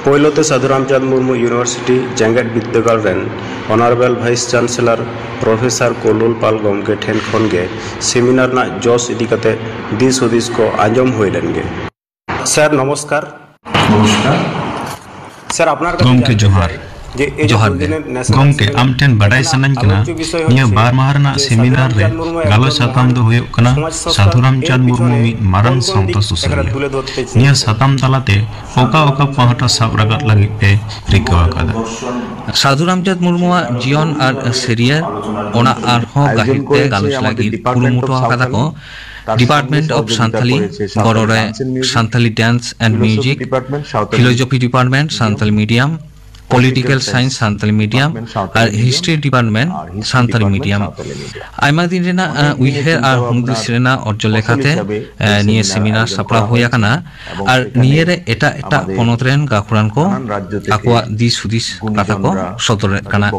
ᱯᱳᱭᱞᱳ ᱛᱮ ᱥᱟᱹᱫᱷᱩ ᱨᱟᱢᱪᱟᱸᱫᱽ ᱢᱩᱨᱢᱩ ᱤᱭᱩᱱᱤᱵᱷᱟᱨᱥᱤᱴᱤ ᱡᱮᱜᱮᱛ ᱵᱤᱨᱫᱟᱹᱜᱟᱲ ᱨᱮᱱ ᱚᱱᱟᱨᱮᱵᱮᱞ ᱵᱷᱟᱭᱤᱥ ᱪᱟᱱᱥᱮᱞᱚᱨ ᱯᱨᱚᱯᱷᱮᱥᱚᱨ ᱠᱚᱞᱞᱩᱞ ᱯᱟᱞ ᱜᱚᱢᱠᱮ ᱴᱷᱮᱱ ᱠᱷᱚᱱ ᱜᱮ ᱥᱮᱢᱤᱱᱟᱨ ᱨᱮᱱᱟᱜ ᱡᱚᱥ ᱤᱫᱤ ᱠᱟᱛᱮ ᱫᱤᱥ ᱦᱩᱫᱤᱥ ᱠᱚ ᱟᱸᱡᱚᱢ ᱦᱩᱭ ᱞᱮᱱ ᱜᱮ᱾ ᱥᱮᱨ, ᱱᱚᱢᱚᱥᱠᱟᱨ᱾ ᱱᱚᱢᱚᱥᱠᱟᱨ᱾ ᱥᱮᱨ, ᱟᱯᱱᱟᱨ ᱠᱟᱹᱴᱤᱡ ᱜᱚᱢᱠᱮ ᱡᱟᱱᱛᱮ ᱡᱚᱦᱟᱨ᱾ ᱪᱟᱦᱮ ᱡᱮ ᱮ ᱡᱮ ᱡᱚᱦᱟᱨ ᱫᱩ ᱜᱮ᱾ ᱫᱤᱱ ᱱᱮᱥᱱᱟᱞ ᱜᱚᱢᱠᱮ, ᱥᱮᱢᱤᱱᱟᱨ ᱟᱢ ᱴᱷᱮᱱ ᱵᱟᱰᱟᱭ ᱨᱮᱱᱟᱜ ᱥᱟᱱᱟᱧ ᱠᱟᱱᱟ, ᱟᱞᱳᱪᱚ ᱵᱤᱥᱚᱭ ᱱᱤᱭᱟᱹ ᱦᱚᱪᱪᱷᱮ ᱵᱟᱨ ᱢᱟᱦᱟ ᱨᱮᱱᱟᱜ ᱡᱮ ᱥᱮᱢᱤᱱᱟᱨ ᱥᱟᱫᱷᱩ ᱨᱮ ᱨᱟᱢᱪᱟᱸᱫᱽ ᱢᱩᱨᱢᱩᱣᱟᱜ ᱜᱟᱞᱚᱪ ᱥᱟᱛᱟᱢ ᱫᱚ ᱦᱩᱭᱩᱜ ᱠᱟᱱᱟ ᱥᱚᱢᱟᱡᱽ ᱥᱚᱝᱥᱠᱟᱨ ᱥᱟᱹᱫᱷᱩ ᱨᱟᱢᱪᱟᱸᱫᱽ ᱮᱨ ᱢᱩᱨᱢᱩ ᱯᱤᱪᱷᱚᱱᱮ ᱢᱤᱫ ᱢᱟᱨᱟᱝ ᱠᱚᱱ ᱠᱚᱱ ᱥᱟᱶᱛᱟ ᱫᱤᱠ ᱥᱩᱥᱟᱹᱨᱤᱭᱟᱹ᱾ ᱮᱠᱷᱮᱱ ᱛᱩᱞᱮ ᱫᱷᱚᱨᱛᱮ ᱪᱮᱥᱴᱟ ᱱᱤᱭᱟᱹ ᱥᱟᱛᱟᱢ ᱛᱟᱞᱟᱛᱮ ᱚᱠᱟ ᱚᱠᱟ ᱯᱟᱦᱴᱟ ᱥᱟᱵ ᱨᱟᱠᱟᱵ ᱞᱟᱹᱜᱤᱫ ᱯᱮ ᱨᱤᱠᱟᱹ ᱟᱠᱟᱫᱟ? ᱥᱟᱹᱫᱷᱩ ᱨᱟᱢᱪᱟᱸᱫᱽ ᱢᱩᱨᱢᱩᱣᱟᱜ ᱡᱤᱭᱚᱱ ᱟᱨ ᱥᱮᱨᱤᱭᱟᱨ, ᱚᱱᱟ ᱟᱨᱦᱚᱸ ᱜᱟᱹᱦᱤᱨ ᱛᱮ ᱜᱟᱞᱚᱪ ᱞᱟᱹᱜᱤᱫ ᱠᱩᱨᱩᱢᱩᱴᱩ ᱟᱠᱟᱫᱟ ᱠᱚ Department of Santali, ᱜᱚᱲᱚ ᱨᱮ Santali Dance and Music, Philosophy Department, Santali Medium, political science Santali medium ᱟᱨ ᱦᱤᱥᱴᱨᱤ ᱰᱤᱯᱟᱨᱴᱢᱮᱱᱴ ᱥᱟᱱᱛᱟᱲᱤ ᱢᱤᱰᱤᱭᱟᱢ᱾ ᱟᱭᱢᱟ ᱫᱤᱱ ᱨᱮᱱᱟᱜ ᱟᱸ, ᱩᱭᱦᱟᱹᱨ ᱟᱨ ᱦᱩᱫᱤᱥ ᱨᱮᱱᱟᱜ ᱚᱨᱡᱚ ᱞᱮᱠᱟᱛᱮ ᱟᱸ, ᱱᱤᱭᱟᱹ ᱥᱮᱢᱤᱱᱟᱨ ᱥᱟᱯᱲᱟᱣ ᱦᱩᱭ ᱟᱠᱟᱱᱟ᱾ ᱟᱨ ᱱᱤᱭᱟᱹᱨᱮ ᱮᱴᱟᱜ ᱮᱴᱟᱜ ᱯᱚᱱᱚᱛ ᱨᱮᱱ ᱜᱟᱹᱠᱷᱩᱲᱟᱱ ᱠᱚ ᱟᱠᱚᱣᱟᱜ ᱫᱤᱥ ᱦᱩᱫᱤᱥ ᱠᱟᱛᱷᱟ ᱠᱚ ᱥᱚᱫᱚᱨᱮᱫ ᱠᱟᱱᱟ᱾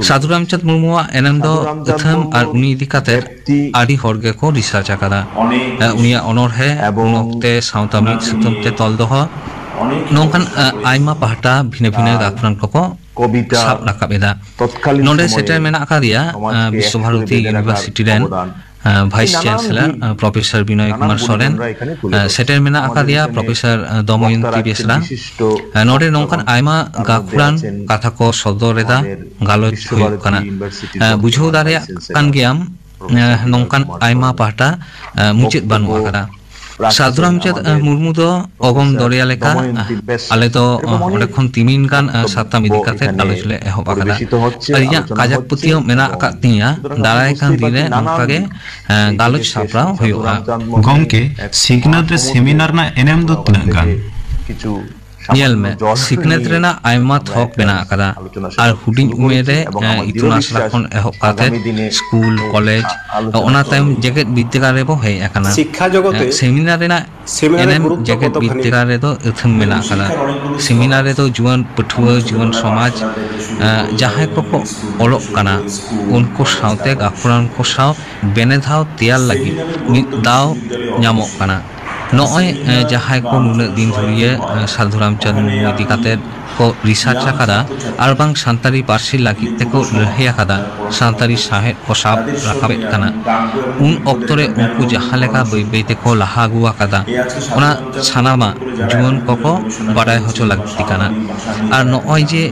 ᱥᱟᱹᱫᱷᱩ ᱨᱟᱢᱪᱟᱸᱫᱽ ᱢᱩᱨᱢᱩᱣᱟᱜ ᱮᱱᱮᱢ ᱫᱚ ᱟᱹᱛᱷᱟᱹᱢ ᱟᱨ ᱩᱱᱤ ᱤᱫᱤ ᱠᱟᱛᱮ ᱟᱹᱰᱤ ᱦᱚᱲ ᱜᱮᱠᱚ ᱨᱤᱥᱟᱨᱪ ᱟᱠᱟᱫᱟ᱾ ᱟᱸ, ᱩᱱᱤᱭᱟᱜ ᱚᱱᱚᱬᱦᱮ, ᱩᱱ ᱚᱠᱛᱮ ᱥᱟᱶᱛᱟ ᱢᱤᱫ ᱥᱩᱛᱟᱹᱢ ᱛᱮ ᱛᱚᱞ ᱫᱚᱦᱚ, ᱱᱚᱝᱠᱟᱱ ᱟᱸ, ᱟᱭᱢᱟ ᱯᱟᱦᱴᱟ ᱵᱷᱤᱱᱟᱹ ᱵᱷᱤᱱᱟᱹ ᱜᱟᱹᱠᱷᱩᱲᱟᱱ ᱠᱚᱠᱚ ᱥᱟᱵ ᱨᱟᱠᱟᱵ ᱮᱫᱟ᱾ ᱱᱚᱰᱮ ᱥᱮᱴᱮᱨ ᱢᱮᱱᱟᱜ ᱟᱠᱟᱫᱮᱭᱟ ᱟᱸ, ᱵᱤᱥᱥᱚ ᱵᱷᱟᱨᱚᱛᱤ ᱤᱭᱩᱱᱤᱵᱷᱟᱨᱥᱤᱴᱤ ᱨᱮᱱ ᱟᱸ, ᱵᱷᱟᱭᱤᱥ ᱪᱟᱱᱥᱮᱞᱚᱨ ᱟᱸ, ᱯᱨᱚᱯᱷᱮᱥᱚᱨ ᱵᱤᱱᱚᱭ ᱠᱩᱢᱟᱨ ᱥᱚᱨᱮᱱ᱾ ᱟᱸ, ᱥᱮᱴᱮᱨ ᱢᱮᱱᱟᱜ ᱟᱠᱟᱫᱮᱭᱟ ᱯᱨᱚᱯᱷᱮᱥᱚᱨ ᱟᱸ, ᱫᱚᱢᱚᱭᱚᱱᱛᱤ ᱵᱮᱥᱨᱟ᱾ ᱟᱸ, ᱱᱚᱰᱮ ᱱᱚᱝᱠᱟᱱ ᱟᱭᱢᱟ ᱜᱟᱹᱠᱷᱩᱲᱟᱱ ᱠᱟᱛᱷᱟ ᱠᱚ ᱥᱚᱫᱚᱨ ᱮᱫᱟ, ᱜᱟᱞᱚᱪ ᱦᱩᱭᱩᱜ ᱠᱟᱱᱟ᱾ ᱟᱸ, ᱵᱩᱡᱷᱟᱹᱣ ᱫᱟᱲᱮᱭᱟᱜ ᱠᱟᱱ ᱜᱮᱭᱟᱢ, ᱟᱸ, ᱱᱚᱝᱠᱟᱱ ᱟᱭᱢᱟ ᱯᱟᱦᱴᱟ ᱟᱸ, ᱢᱩᱪᱟᱹᱫ ᱵᱟᱹᱱᱩᱜ ᱟᱠᱟᱫᱟ᱾ ᱥᱟᱹᱫᱷᱩ ᱨᱟᱢᱪᱟᱸᱫᱽ ᱟᱸ, ᱢᱩᱨᱢᱩ ᱫᱚ ᱚᱜᱚᱢ ᱫᱚᱨᱭᱟ ᱞᱮᱠᱟ ᱟᱸ, ᱟᱞᱮ ᱫᱚ ᱟᱸ, ᱚᱸᱰᱮ ᱠᱷᱚᱱ ᱛᱤᱢᱤᱱ ᱜᱟᱱ ᱟᱸ, ᱥᱟᱛᱟᱢ ᱤᱫᱤ ᱠᱟᱛᱮ ᱜᱟᱞᱚᱪ ᱞᱮ ᱮᱦᱚᱵ ᱟᱠᱟᱫᱟ᱾ ᱟᱹᱞᱤᱧᱟᱜ ᱠᱟᱡᱟᱠ ᱯᱟᱹᱛᱭᱟᱹᱣ ᱢᱮᱱᱟᱜ ᱟᱠᱟᱫ ᱛᱤᱧᱟᱹ, ᱫᱟᱨᱟᱭ ᱠᱟᱱ ᱫᱤᱱ ᱨᱮ ᱱᱚᱝᱠᱟ ᱜᱮ ᱟᱸ, ᱜᱟᱞᱚᱪ ᱥᱟᱯᱲᱟᱣ ᱦᱩᱭᱩᱜᱼᱟ᱾ ᱜᱚᱢᱠᱮ, ᱥᱤᱠᱷᱱᱟᱹᱛ ᱨᱮ ᱥᱮᱢᱤᱱᱟᱨ ᱨᱮᱱᱟᱜ ᱮᱱᱮᱢ ᱫᱚ ᱛᱤᱱᱟᱹᱜ ᱜᱟᱱ? ᱧᱮᱞ ᱢᱮ, ᱥᱤᱠᱷᱱᱟᱹᱛ ᱨᱮᱱᱟᱜ ᱟᱭᱢᱟ ᱛᱷᱚᱠ ᱢᱮᱱᱟᱜ ᱟᱠᱟᱫᱟ᱾ ᱟᱨ ᱦᱩᱰᱤᱧ ᱩᱢᱮᱨ ᱨᱮ, ᱮ, ᱤᱛᱩᱱ ᱟᱥᱲᱟ ᱠᱷᱚᱱ ᱮᱦᱚᱵ ᱠᱟᱛᱮ ᱥᱠᱩᱞ, ᱠᱚᱞᱮᱡᱽ, ᱚᱱᱟ ᱛᱟᱭᱚᱢ ᱡᱮᱜᱮᱛ ᱵᱤᱨᱫᱟᱹᱜᱟᱲ ᱨᱮᱵᱚ ᱦᱮᱡ ᱟᱠᱟᱱᱟ᱾ ᱥᱤᱠᱠᱷᱟ ᱡᱚᱜᱚᱛᱮ ᱮ, ᱥᱮᱢᱤᱱᱟᱨ ᱨᱮᱱᱟᱜ ᱥᱮᱢᱤᱱᱟᱨ ᱨᱮ ᱮᱱᱮᱢ ᱜᱩᱨᱩᱛᱛᱚ ᱡᱮᱜᱮᱛ ᱠᱚᱛᱚᱠᱷᱟᱱᱤ ᱵᱤᱨᱫᱟᱹᱜᱟᱲ ᱨᱮᱫᱚ ᱟᱹᱛᱷᱟᱹᱢ ᱢᱮᱱᱟᱜ ᱟᱠᱟᱫᱟ᱾ ᱥᱮᱢᱤᱱᱟᱨ ᱨᱮᱫᱚ ᱡᱩᱣᱟᱹᱱ ᱯᱟᱹᱴᱷᱩᱣᱟᱹ, ᱡᱩᱣᱟᱹᱱ ᱥᱚᱢᱟᱡᱽ, ᱮ, ᱡᱟᱦᱟᱸᱭ ᱠᱚᱠᱚ ᱚᱞᱚᱜ ᱠᱟᱱᱟ, ᱩᱱᱠᱩ ᱥᱟᱶᱛᱮ ᱜᱟᱹᱠᱷᱩᱲᱟᱱ ᱠᱚ ᱥᱟᱶ ᱵᱮᱱᱮᱫᱷᱟᱣ ᱛᱮᱭᱟᱨ ᱞᱟᱹᱜᱤᱫ ᱢᱤᱫ ᱫᱟᱣ ᱧᱟᱢᱚᱜ ᱠᱟᱱᱟ᱾ ᱱᱚᱜᱼᱚᱭ, ᱮ, ᱡᱟᱦᱟᱸᱭ ᱠᱚ ᱱᱩᱱᱟᱹᱜ ᱫᱤᱱ ᱫᱷᱩᱨᱤᱭᱟᱹ, ᱮ, ᱥᱟᱹᱫᱷᱩ ᱨᱟᱢᱪᱟᱸᱫᱽ ᱢᱩᱨᱢᱩ ᱤᱫᱤ ᱠᱟᱛᱮ ᱠᱚ ᱨᱤᱥᱟᱨᱪ ᱟᱠᱟᱫᱟ ᱟᱨ ᱵᱟᱝ ᱥᱟᱱᱛᱟᱲᱤ ᱯᱟᱹᱨᱥᱤ ᱞᱟᱹᱜᱤᱫ ᱛᱮᱠᱚ ᱞᱟᱹᱲᱦᱟᱹᱭ ᱟᱠᱟᱫᱟ, ᱥᱟᱱᱛᱟᱲᱤ ᱥᱟᱶᱦᱮᱫ ᱠᱚ ᱥᱟᱵ ᱨᱟᱠᱟᱵᱮᱫ ᱠᱟᱱᱟ᱾ ᱩᱱ ᱚᱠᱛᱚ ᱨᱮ ᱩᱱᱠᱩ ᱡᱟᱦᱟᱸ ᱞᱮᱠᱟ ᱵᱟᱹᱭ ᱵᱟᱹᱭ ᱛᱮᱠᱚ ᱞᱟᱦᱟ ᱟᱹᱜᱩ ᱟᱠᱟᱫᱟ, ᱚᱱᱟ ᱥᱟᱱᱟᱢᱟᱜ ᱡᱩᱣᱟᱹᱱ ᱠᱚᱠᱚ ᱵᱟᱰᱟᱭ ᱦᱚᱪᱚ ᱞᱟᱹᱠᱛᱤ ᱠᱟᱱᱟ᱾ ᱟᱨ ᱱᱚᱜᱼᱚᱭ ᱡᱮ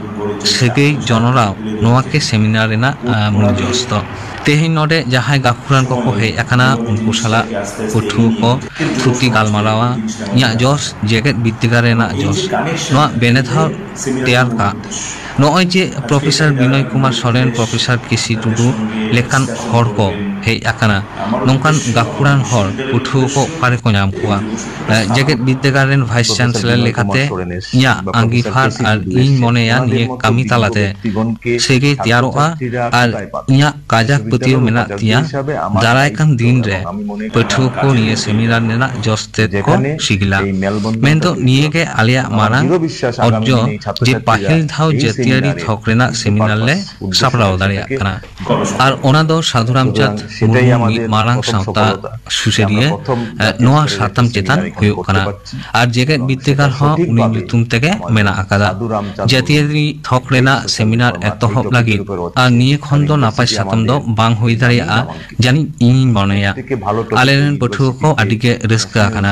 ᱥᱟᱹᱜᱟᱹᱭ ᱡᱚᱱᱚᱲᱟᱣ, ᱱᱚᱣᱟ ᱜᱮ ᱥᱮᱢᱤᱱᱟᱨ ᱨᱮᱱᱟᱜ, ᱟᱸ, ᱢᱩᱞ ᱡᱚᱥ ᱫᱚ᱾ ᱛᱮᱦᱮᱧ ᱱᱚᱰᱮ ᱡᱟᱦᱟᱸᱭ ᱜᱟᱹᱠᱷᱩᱲᱟᱱ ᱠᱚᱠᱚ ᱦᱮᱡ ᱟᱠᱟᱱᱟ, ᱩᱱᱠᱩ ᱥᱟᱞᱟᱜ ᱯᱟᱹᱴᱷᱩᱣᱟᱹ ᱠᱚ ᱛᱷᱩᱛᱤ ᱜᱟᱞᱢᱟᱨᱟᱣᱟ, ᱤᱧᱟᱹᱜ ᱡᱚᱥ, ᱡᱮᱜᱮᱛ ᱵᱤᱨᱫᱟᱹᱜᱟᱲ ᱨᱮᱱᱟᱜ ᱡᱚᱥ, ᱱᱚᱣᱟ ᱵᱮᱱᱮᱫᱷᱟᱣ ᱛᱮᱭᱟᱨ ᱠᱟᱜ᱾ ᱱᱚᱜᱼᱚᱭ ᱡᱮ ᱯᱨᱚᱯᱷᱮᱥᱚᱨ ᱵᱤᱱᱚᱭ ᱠᱩᱢᱟᱨ ᱥᱚᱨᱮᱱ, ᱯᱨᱚᱯᱷᱮᱥᱚᱨ ᱠᱮ ᱥᱤ ᱴᱩᱰᱩ ᱞᱮᱠᱟᱱ ᱦᱚᱲ ᱠᱚ ᱦᱮᱡ ᱟᱠᱟᱱᱟ᱾ ᱱᱚᱝᱠᱟᱱ ᱜᱟᱹᱠᱷᱩᱲᱟᱱ ᱦᱚᱲ ᱯᱟᱹᱴᱷᱩᱣᱟᱹ ᱠᱚ ᱚᱠᱟ ᱨᱮᱠᱚ ᱧᱟᱢ ᱠᱚᱣᱟ? ᱡᱮᱜᱮᱛ ᱵᱤᱨᱫᱟᱹᱜᱟᱲ ᱨᱮᱱ ᱵᱷᱟᱭᱤᱥ ᱪᱟᱱᱥᱮᱞᱚᱨ ᱞᱮᱠᱟᱛᱮ ᱤᱧᱟᱹᱜ ᱟᱸᱜᱤᱵᱷᱟᱨ ᱟᱨ ᱤᱧ ᱢᱚᱱᱮᱭᱟ ᱱᱤᱭᱟᱹ ᱠᱟᱹᱢᱤ ᱛᱟᱞᱟᱛᱮ ᱥᱟᱹᱜᱟᱹᱭ ᱛᱮᱭᱟᱨᱚᱜᱼᱟ ᱟᱨ ᱤᱧᱟᱹᱜ ᱠᱟᱡᱟᱠ ᱯᱟᱹᱛᱭᱟᱹᱣ ᱢᱮᱱᱟᱜ ᱛᱤᱧᱟᱹ ᱫᱟᱨᱟᱭ ᱠᱟᱱ ᱫᱤᱱ ᱨᱮ ᱯᱟᱹᱴᱷᱩᱣᱟᱹ ᱠᱚ ᱱᱤᱭᱟᱹ ᱥᱮᱢᱤᱱᱟᱨ ᱨᱮᱱᱟᱜ ᱡᱚᱥ ᱛᱮᱫ ᱠᱚ ᱥᱤᱜᱤᱞᱟ᱾ ᱢᱮᱱᱫᱚ ᱱᱤᱭᱟᱹ ᱜᱮ ᱟᱞᱮᱭᱟᱜ ᱢᱟᱨᱟᱝ ᱚᱨᱡᱚ ᱡᱮ ᱯᱟᱹᱦᱤᱞ ᱫᱷᱟᱣ ᱡᱟᱹᱛᱤᱭᱟᱹᱨᱤ ᱛᱷᱚᱠ ᱨᱮᱱᱟᱜ ᱥᱮᱢᱤᱱᱟᱨ ᱞᱮ ᱥᱟᱯᱲᱟᱣ ᱫᱟᱲᱮᱭᱟᱜ ᱠᱟᱱᱟ᱾ ᱟᱨ ᱚᱱᱟ ᱫᱚ ᱥᱟᱹᱫᱷᱩ ᱨᱟᱢᱪᱟᱸᱫᱽ ᱢᱩᱨᱢᱩ ᱢᱤᱫ ᱢᱟᱨᱟᱝ ᱥᱟᱶᱛᱟ ᱥᱩᱥᱟᱹᱨᱤᱭᱟᱹ ᱱᱚᱣᱟ ᱥᱟᱛᱟᱢ ᱪᱮᱛᱟᱱ ᱦᱩᱭᱩᱜ ᱠᱟᱱᱟ᱾ ᱟᱨ ᱡᱮᱜᱮᱛ ᱵᱤᱨᱫᱟᱹᱜᱟᱲ ᱦᱚᱸ ᱩᱱᱤ ᱧᱩᱛᱩᱢ ᱛᱮᱜᱮ ᱢᱮᱱᱟᱜ ᱟᱠᱟᱫᱟ᱾ ᱡᱟᱹᱛᱤᱭᱟᱹᱨᱤ ᱛᱷᱚᱠ ᱨᱮᱱᱟᱜ ᱥᱮᱢᱤᱱᱟᱨ ᱮᱛᱚᱦᱚᱵ ᱞᱟᱹᱜᱤᱫ ᱟᱨ ᱱᱤᱭᱟᱹ ᱠᱷᱚᱱ ᱫᱚ ᱱᱟᱯᱟᱭ ᱥᱟᱛᱟᱢ ᱫᱚ ᱵᱟᱝ ᱦᱩᱭ ᱫᱟᱲᱮᱭᱟᱜᱼᱟ ᱡᱟᱹᱱᱤᱡ ᱤᱧᱤᱧ ᱢᱚᱱᱮᱭᱟ᱾ ᱟᱞᱮ ᱨᱮᱱ ᱯᱟᱹᱴᱷᱩᱣᱟᱹ ᱠᱚ ᱟᱹᱰᱤ ᱜᱮ ᱨᱟᱹᱥᱠᱟᱹ ᱟᱠᱟᱱᱟ᱾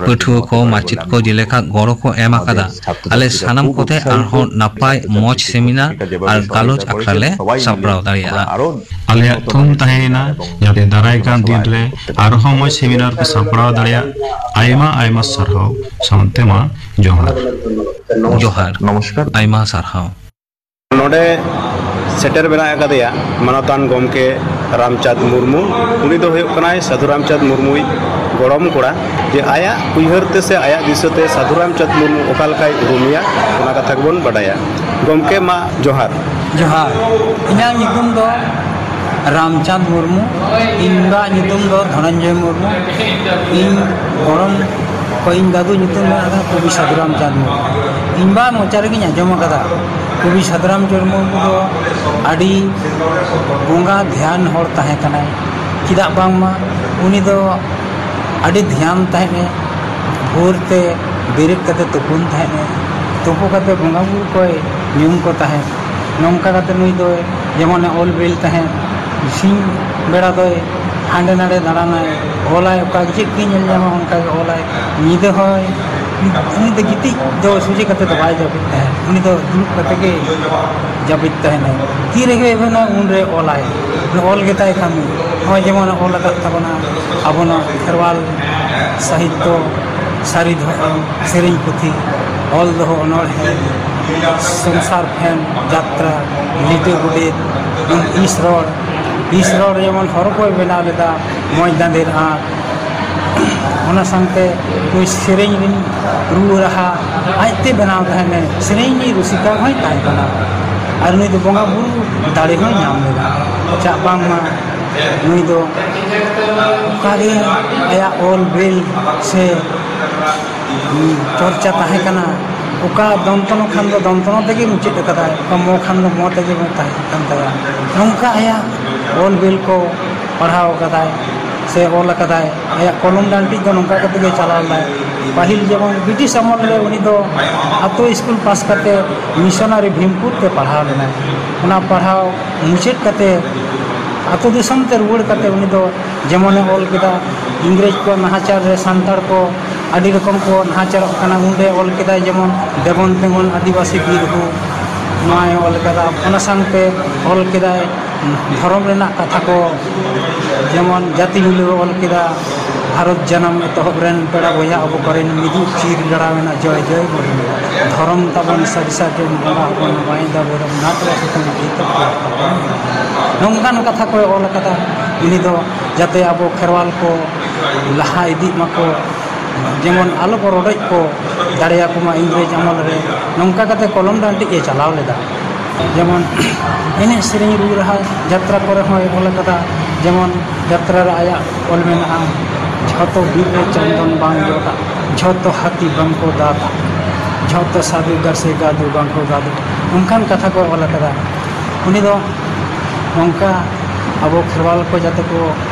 ᱯᱟᱹᱴᱷᱩᱣᱟᱹ ᱠᱚ, ᱢᱟᱪᱮᱫ ᱠᱚ ᱡᱮᱞᱮᱠᱟ ᱜᱚᱲᱚ ᱠᱚ ᱮᱢ ᱟᱠᱟᱫᱟ, ᱟᱞᱮ ᱥᱟᱱᱟᱢ ᱠᱚᱛᱮ ᱟᱨᱦᱚᱸ ᱱᱟᱯᱟᱭ ᱢᱚᱸᱡᱽ ᱥᱮᱢᱤᱱᱟᱨ ᱟᱨ ᱜᱟᱞᱚᱪ ᱟᱠᱷᱲᱟ ᱞᱮ ᱥᱟᱯᱲᱟᱣ ᱫᱟᱲᱮᱭᱟᱜᱼᱟ᱾ ᱟᱞᱮᱭᱟᱜ ᱛᱷᱩᱢ ᱛᱟᱦᱮᱸᱭᱮᱱᱟ ᱡᱟᱛᱮ ᱫᱟᱨᱟᱭ ᱠᱟᱱ ᱫᱤᱱ ᱨᱮ ᱟᱨᱦᱚᱸ ᱢᱚᱸᱡᱽ ᱥᱮᱢᱤᱱᱟᱨ ᱠᱚ ᱥᱟᱯᱲᱟᱣ ᱫᱟᱲᱮᱭᱟᱜ᱾ ᱟᱭᱢᱟ ᱟᱭᱢᱟ ᱥᱟᱨᱦᱟᱣ, ᱥᱟᱶᱛᱮ ᱢᱟ ᱡᱚᱦᱟᱨ᱾ ᱡᱚᱦᱟᱨ, ᱟᱭᱢᱟ ᱥᱟᱨᱦᱟᱣ᱾ ᱱᱚᱰᱮ ᱥᱮᱴᱮᱨ ᱢᱮᱱᱟᱜ ᱟᱠᱟᱫᱮᱭᱟ ᱢᱟᱱᱚᱛᱟᱱ ᱜᱚᱢᱠᱮ ᱨᱟᱢᱪᱟᱸᱫᱽ ᱢᱩᱨᱢᱩ᱾ ᱩᱱᱤ ᱫᱚ ᱦᱩᱭᱩᱜ ᱠᱟᱱᱟᱭ ᱥᱟᱹᱫᱷᱩ ᱨᱟᱢᱪᱟᱸᱫᱽ ᱢᱩᱨᱢᱩᱭᱤᱡ ᱜᱚᱲᱚᱢ ᱠᱚᱲᱟ᱾ ᱡᱮ ᱟᱭᱟᱜ ᱩᱭᱦᱟᱹᱨ ᱛᱮ ᱥᱮ ᱟᱭᱟᱜ ᱫᱤᱥᱟᱹ ᱛᱮ ᱥᱟᱹᱫᱷᱩ ᱨᱟᱢᱪᱟᱸᱫᱽ ᱢᱩᱨᱢᱩ ᱚᱠᱟ ᱞᱮᱠᱟᱭ ᱩᱨᱩᱢᱮᱭᱟ, ᱚᱱᱟ ᱠᱟᱛᱷᱟ ᱜᱮᱵᱚᱱ ᱵᱟᱰᱟᱭᱟ᱾ ᱜᱚᱢᱠᱮ, ᱢᱟ ᱡᱚᱦᱟᱨ᱾ ᱡᱚᱦᱟᱨ᱾ ᱤᱧᱟᱹᱜ ᱧᱩᱛᱩᱢ ᱫᱚ ᱨᱟᱢᱪᱟᱸᱫᱽ ᱢᱩᱨᱢᱩ᱾ ᱤᱧ ᱵᱟ ᱧᱩᱛᱩᱢ ᱫᱚ ᱫᱷᱚᱱᱚᱱᱡᱚᱭ ᱢᱩᱨᱢᱩ᱾ ᱤᱧ ᱜᱚᱲᱚᱢ ᱠᱚ, ᱤᱧ ᱫᱟᱫᱩ ᱧᱩᱛᱩᱢ ᱫᱚ ᱠᱟᱱᱟ ᱠᱚᱵᱤ ᱥᱟᱹᱫᱷᱩ ᱨᱟᱢᱪᱟᱸᱫᱽ ᱢᱩᱨᱢᱩ᱾ ᱤᱧ ᱵᱟ ᱢᱚᱪᱟ ᱨᱮᱜᱮᱧ ᱟᱸᱡᱚᱢ ᱟᱠᱟᱫᱟ ᱠᱚᱵᱤ ᱥᱟᱹᱫᱷᱩ ᱨᱟᱢᱪᱟᱸᱫᱽ ᱢᱩᱨᱢᱩ ᱫᱚ ᱟᱹᱰᱤ ᱵᱚᱸᱜᱟ ᱫᱷᱮᱭᱟᱱ ᱦᱚᱲ ᱛᱟᱦᱮᱸ ᱠᱟᱱᱟᱭ᱾ ᱪᱮᱫᱟᱜ ᱵᱟᱝᱢᱟ ᱩᱱᱤ ᱫᱚ ᱟᱹᱰᱤ ᱫᱷᱮᱭᱟᱱ ᱛᱟᱦᱮᱸᱫ ᱮ᱾ ᱵᱷᱳᱨ ᱛᱮ ᱵᱮᱨᱮᱫ ᱠᱟᱛᱮ ᱛᱩᱯᱩᱱ ᱛᱟᱦᱮᱸᱫ ᱮ᱾ ᱛᱩᱯᱩ ᱠᱟᱛᱮ ᱵᱚᱸᱜᱟ ᱵᱩᱨᱩ ᱠᱚᱭ ᱧᱩᱢ ᱠᱚ ᱛᱟᱦᱮᱸᱫ᱾ ᱱᱚᱝᱠᱟ ᱠᱟᱛᱮ ᱱᱩᱭ ᱫᱚ ᱡᱮᱢᱚᱱᱮ ᱚᱞ ᱵᱤᱞ ᱛᱟᱦᱮᱸᱫ, ᱥᱤᱧ ᱵᱮᱲᱟ ᱫᱚᱭ ᱦᱟᱸᱰᱮ ᱱᱟᱰᱮ ᱫᱟᱬᱟᱱᱟᱭ, ᱚᱞᱟᱭ, ᱚᱠᱟ ᱪᱮᱫ ᱜᱮ ᱧᱮᱞ ᱧᱟᱢᱟ ᱚᱱᱠᱟ ᱜᱮ ᱚᱞᱟᱭ᱾ ᱧᱤᱫᱟᱹ ᱦᱚᱸᱭ, ᱩᱱᱤ ᱫᱚ ᱜᱤᱛᱤᱡ ᱫᱚ ᱥᱚᱡᱷᱮ ᱠᱟᱛᱮ ᱫᱚ ᱵᱟᱭ ᱡᱟᱹᱯᱤᱫ ᱛᱟᱦᱮᱸᱫ, ᱩᱱᱤ ᱫᱚ ᱫᱩᱲᱩᱵ ᱠᱟᱛᱮ ᱜᱮ ᱡᱟᱹᱯᱤᱫ ᱛᱟᱦᱮᱱᱟᱭ᱾ ᱛᱤ ᱨᱮᱜᱮ ᱮᱵᱷᱮᱱᱟ ᱩᱱᱨᱮ ᱚᱞᱟᱭ, ᱚᱞ ᱜᱮᱛᱟᱭ ᱠᱟᱹᱢᱤ᱾ ᱱᱚᱜᱼᱚᱭ ᱡᱮᱢᱚᱱ ᱚᱞ ᱟᱠᱟᱫ ᱛᱟᱵᱚᱱᱟ ᱟᱵᱚᱱᱟᱜ ᱠᱷᱮᱨᱣᱟᱞ ᱥᱟᱦᱤᱛᱛᱚ, ᱥᱟᱹᱨᱤ ᱫᱷᱚᱨᱚᱢ, ᱥᱮᱨᱮᱧ ᱯᱩᱛᱷᱤ, ᱚᱞ ᱫᱚᱦᱚ ᱚᱱᱚᱬᱦᱮ, ᱥᱚᱝᱥᱟᱨ ᱯᱷᱮᱱ, ᱡᱟᱛᱨᱟ, ᱞᱤᱴᱟᱹ ᱜᱚᱰᱮᱛ, ᱤᱥ ᱨᱚᱲ, ᱦᱤᱸᱥ ᱨᱚᱲ ᱡᱮᱢᱚᱱ ᱦᱚᱨᱚ ᱠᱚᱭ ᱵᱮᱱᱟᱣ ᱞᱮᱫᱟ, ᱢᱚᱡᱽ ᱫᱟᱸᱫᱮᱨ ᱟᱸᱴ᱾ ᱚᱱᱟ ᱥᱟᱶᱛᱮ ᱱᱩᱭ ᱥᱮᱨᱮᱧ ᱨᱤᱱ ᱨᱩ ᱨᱟᱦᱟ ᱟᱡᱛᱮ ᱵᱮᱱᱟᱣ ᱛᱟᱦᱮᱱᱮ, ᱥᱮᱨᱮᱧ ᱨᱤᱱ ᱨᱩᱥᱤᱠᱟ ᱦᱚᱸᱭ ᱛᱟᱦᱮᱸ ᱠᱟᱱᱟ᱾ ᱟᱨ ᱱᱩᱭ ᱫᱚ ᱵᱚᱸᱜᱟ ᱵᱩᱨᱩ ᱫᱟᱲᱮ ᱦᱚᱸᱭ ᱧᱟᱢ ᱞᱮᱫᱟ᱾ ᱪᱟᱜ ᱵᱟᱝᱢᱟ ᱱᱩᱭ ᱫᱚ ᱚᱠᱟᱜᱮ ᱟᱭᱟᱜ ᱚᱞ ᱵᱮᱞ ᱥᱮ ᱪᱚᱨᱪᱟ ᱛᱟᱦᱮᱸ ᱠᱟᱱᱟ᱾ ᱚᱠᱟ ᱫᱚᱱᱛᱚᱱᱚ ᱠᱷᱟᱱ ᱫᱚ ᱫᱚᱱᱛᱚᱱᱚ ᱛᱮᱜᱮ ᱢᱩᱪᱟᱹᱫ ᱟᱠᱟᱫᱟᱭ, ᱚᱠᱟ ᱢᱚ ᱠᱷᱟᱱ ᱫᱚ ᱢᱚ ᱛᱮᱜᱮ ᱛᱟᱦᱮᱸ ᱠᱟᱱ ᱛᱟᱭᱟ᱾ ᱱᱚᱝᱠᱟ ᱟᱭᱟᱜ ᱚᱞ ᱵᱮᱞ ᱠᱚ ᱯᱟᱲᱦᱟᱣ ᱟᱠᱟᱫᱟᱭ ᱥᱮ ᱚᱞ ᱟᱠᱟᱫᱟᱭ᱾ ᱟᱭᱟᱜ ᱠᱚᱞᱚᱢ ᱰᱟᱹᱱᱴᱤᱡ ᱫᱚ ᱱᱚᱝᱠᱟ ᱠᱟᱛᱮ ᱜᱮ ᱪᱟᱞᱟᱣ ᱞᱮᱱᱟᱭ᱾ ᱯᱟᱹᱦᱤᱞ ᱡᱮᱢᱚᱱ ᱵᱨᱤᱴᱤᱥ ᱟᱢᱚᱞ ᱨᱮ ᱩᱱᱤ ᱫᱚ ᱟᱛᱳ ᱥᱠᱩᱞ ᱯᱟᱥ ᱠᱟᱛᱮ ᱢᱤᱥᱚᱱᱟᱨᱤ ᱵᱷᱤᱢᱯᱩᱨ ᱛᱮ ᱯᱟᱲᱦᱟᱣ ᱞᱮᱱᱟᱭ᱾ ᱚᱱᱟ ᱯᱟᱲᱦᱟᱣ ᱢᱩᱪᱟᱹᱫ ᱠᱟᱛᱮ ᱟᱛᱳ ᱫᱤᱥᱚᱢ ᱛᱮ ᱨᱩᱣᱟᱹᱲ ᱠᱟᱛᱮ ᱩᱱᱤ ᱫᱚ ᱡᱮᱢᱚᱱᱮ ᱚᱞ ᱠᱮᱫᱟ, ᱤᱝᱨᱮᱡᱽ ᱠᱚᱣᱟᱜ ᱱᱟᱦᱟᱪᱟᱨ ᱨᱮ ᱥᱟᱱᱛᱟᱲ ᱠᱚ ᱟᱹᱰᱤ ᱨᱚᱠᱚᱢ ᱠᱚ ᱱᱟᱦᱟᱪᱟᱨᱚᱜ ᱠᱟᱱᱟ᱾ ᱩᱱᱨᱮ ᱚᱞ ᱠᱮᱫᱟᱭ ᱡᱮᱢᱚᱱ ᱫᱮᱵᱚᱱ ᱛᱮᱸᱜᱚᱱ ᱟᱹᱫᱤᱵᱟᱹᱥᱤ ᱵᱤᱨ ᱦᱩ, ᱱᱚᱣᱟᱭ ᱚᱞ ᱠᱟᱫᱟ᱾ ᱚᱱᱟ ᱥᱟᱶᱛᱮ ᱚᱞ ᱠᱮᱫᱟᱭ ᱫᱷᱚᱨᱚᱢ ᱨᱮᱱᱟᱜ ᱠᱟᱛᱷᱟ ᱠᱚ, ᱡᱮᱢᱚᱱ ᱡᱟᱹᱛᱤ ᱢᱤᱞᱟᱹᱣ ᱚᱞ ᱠᱮᱫᱟ, ᱵᱷᱟᱨᱚᱛ ᱡᱟᱱᱟᱢ ᱮᱛᱚᱦᱚᱵ ᱨᱮᱱ ᱯᱮᱲᱟ ᱵᱚᱭᱦᱟ ᱟᱵᱚ ᱠᱚᱨᱮᱱ ᱢᱤᱫᱩᱜ ᱪᱤᱨ ᱞᱟᱲᱟᱣ ᱮᱱᱟ ᱡᱚᱭ ᱡᱚᱭ ᱵᱚᱞ᱾ ᱫᱷᱚᱨᱚᱢ ᱛᱟᱵᱚᱱ ᱥᱟᱹᱨᱤ ᱥᱟᱨᱡᱚᱢ ᱵᱚᱸᱜᱟ ᱟᱵᱚᱱ ᱵᱟᱭ ᱫᱟᱵᱚᱱ ᱱᱟᱛ ᱨᱮ ᱥᱩᱛᱟᱹᱢ ᱤᱫᱤ ᱛᱟᱵᱚᱱ᱾ ᱱᱚᱝᱠᱟᱱ ᱠᱟᱛᱷᱟ ᱠᱚᱭ ᱚᱞ ᱟᱠᱟᱫᱟ᱾ ᱩᱱᱤ ᱫᱚ ᱡᱟᱛᱮ ᱟᱵᱚ ᱠᱷᱮᱨᱣᱟᱞ ᱠᱚ ᱞᱟᱦᱟ ᱤᱫᱤᱜ ᱢᱟᱠᱚ, ᱡᱮᱢᱚᱱ ᱟᱞᱚ ᱠᱚ ᱨᱚᱰᱚᱡ ᱠᱚ ᱫᱟᱲᱮᱭᱟᱠᱚ ᱢᱟ ᱤᱝᱨᱮᱡᱽ ᱟᱢᱚᱞ ᱨᱮ, ᱱᱚᱝᱠᱟ ᱠᱟᱛᱮ ᱠᱚᱞᱚᱢ ᱰᱟᱹᱱᱴᱤᱡ ᱮ ᱪᱟᱞᱟᱣ ᱞᱮᱫᱟ᱾ ᱡᱮᱢᱚᱱ ᱮᱱᱮᱡ ᱥᱮᱨᱮᱧ ᱨᱩ ᱨᱟᱦᱟ ᱡᱟᱛᱨᱟ ᱠᱚᱨᱮ ᱦᱚᱸᱭ ᱚᱞ ᱟᱠᱟᱫᱟ᱾ ᱡᱮᱢᱚᱱ ᱡᱟᱛᱨᱟ ᱨᱮ ᱟᱭᱟᱜ ᱚᱞ ᱢᱮᱱᱟᱜᱼᱟ, ᱡᱷᱚᱛᱚ ᱵᱤᱨ ᱨᱮ ᱪᱚᱱᱫᱚᱱ ᱵᱟᱝ ᱡᱚᱜᱼᱟ, ᱡᱷᱚᱛᱚ ᱦᱟᱹᱛᱤ ᱵᱟᱝ ᱠᱚ ᱫᱟᱜᱟ, ᱡᱷᱚᱛᱚ ᱥᱟᱹᱫᱷᱩ ᱜᱟᱥᱮ ᱜᱟᱫᱩ ᱵᱟᱝ ᱠᱚ ᱜᱟᱫᱩ, ᱚᱱᱠᱟᱱ ᱠᱟᱛᱷᱟ ᱠᱚ ᱚᱞ ᱟᱠᱟᱫᱟ᱾ ᱩᱱᱤ ᱫᱚ ᱱᱚᱝᱠᱟ ᱟᱵᱚ ᱠᱷᱮᱨᱣᱟᱞ ᱠᱚ ᱡᱟᱛᱮ ᱠᱚ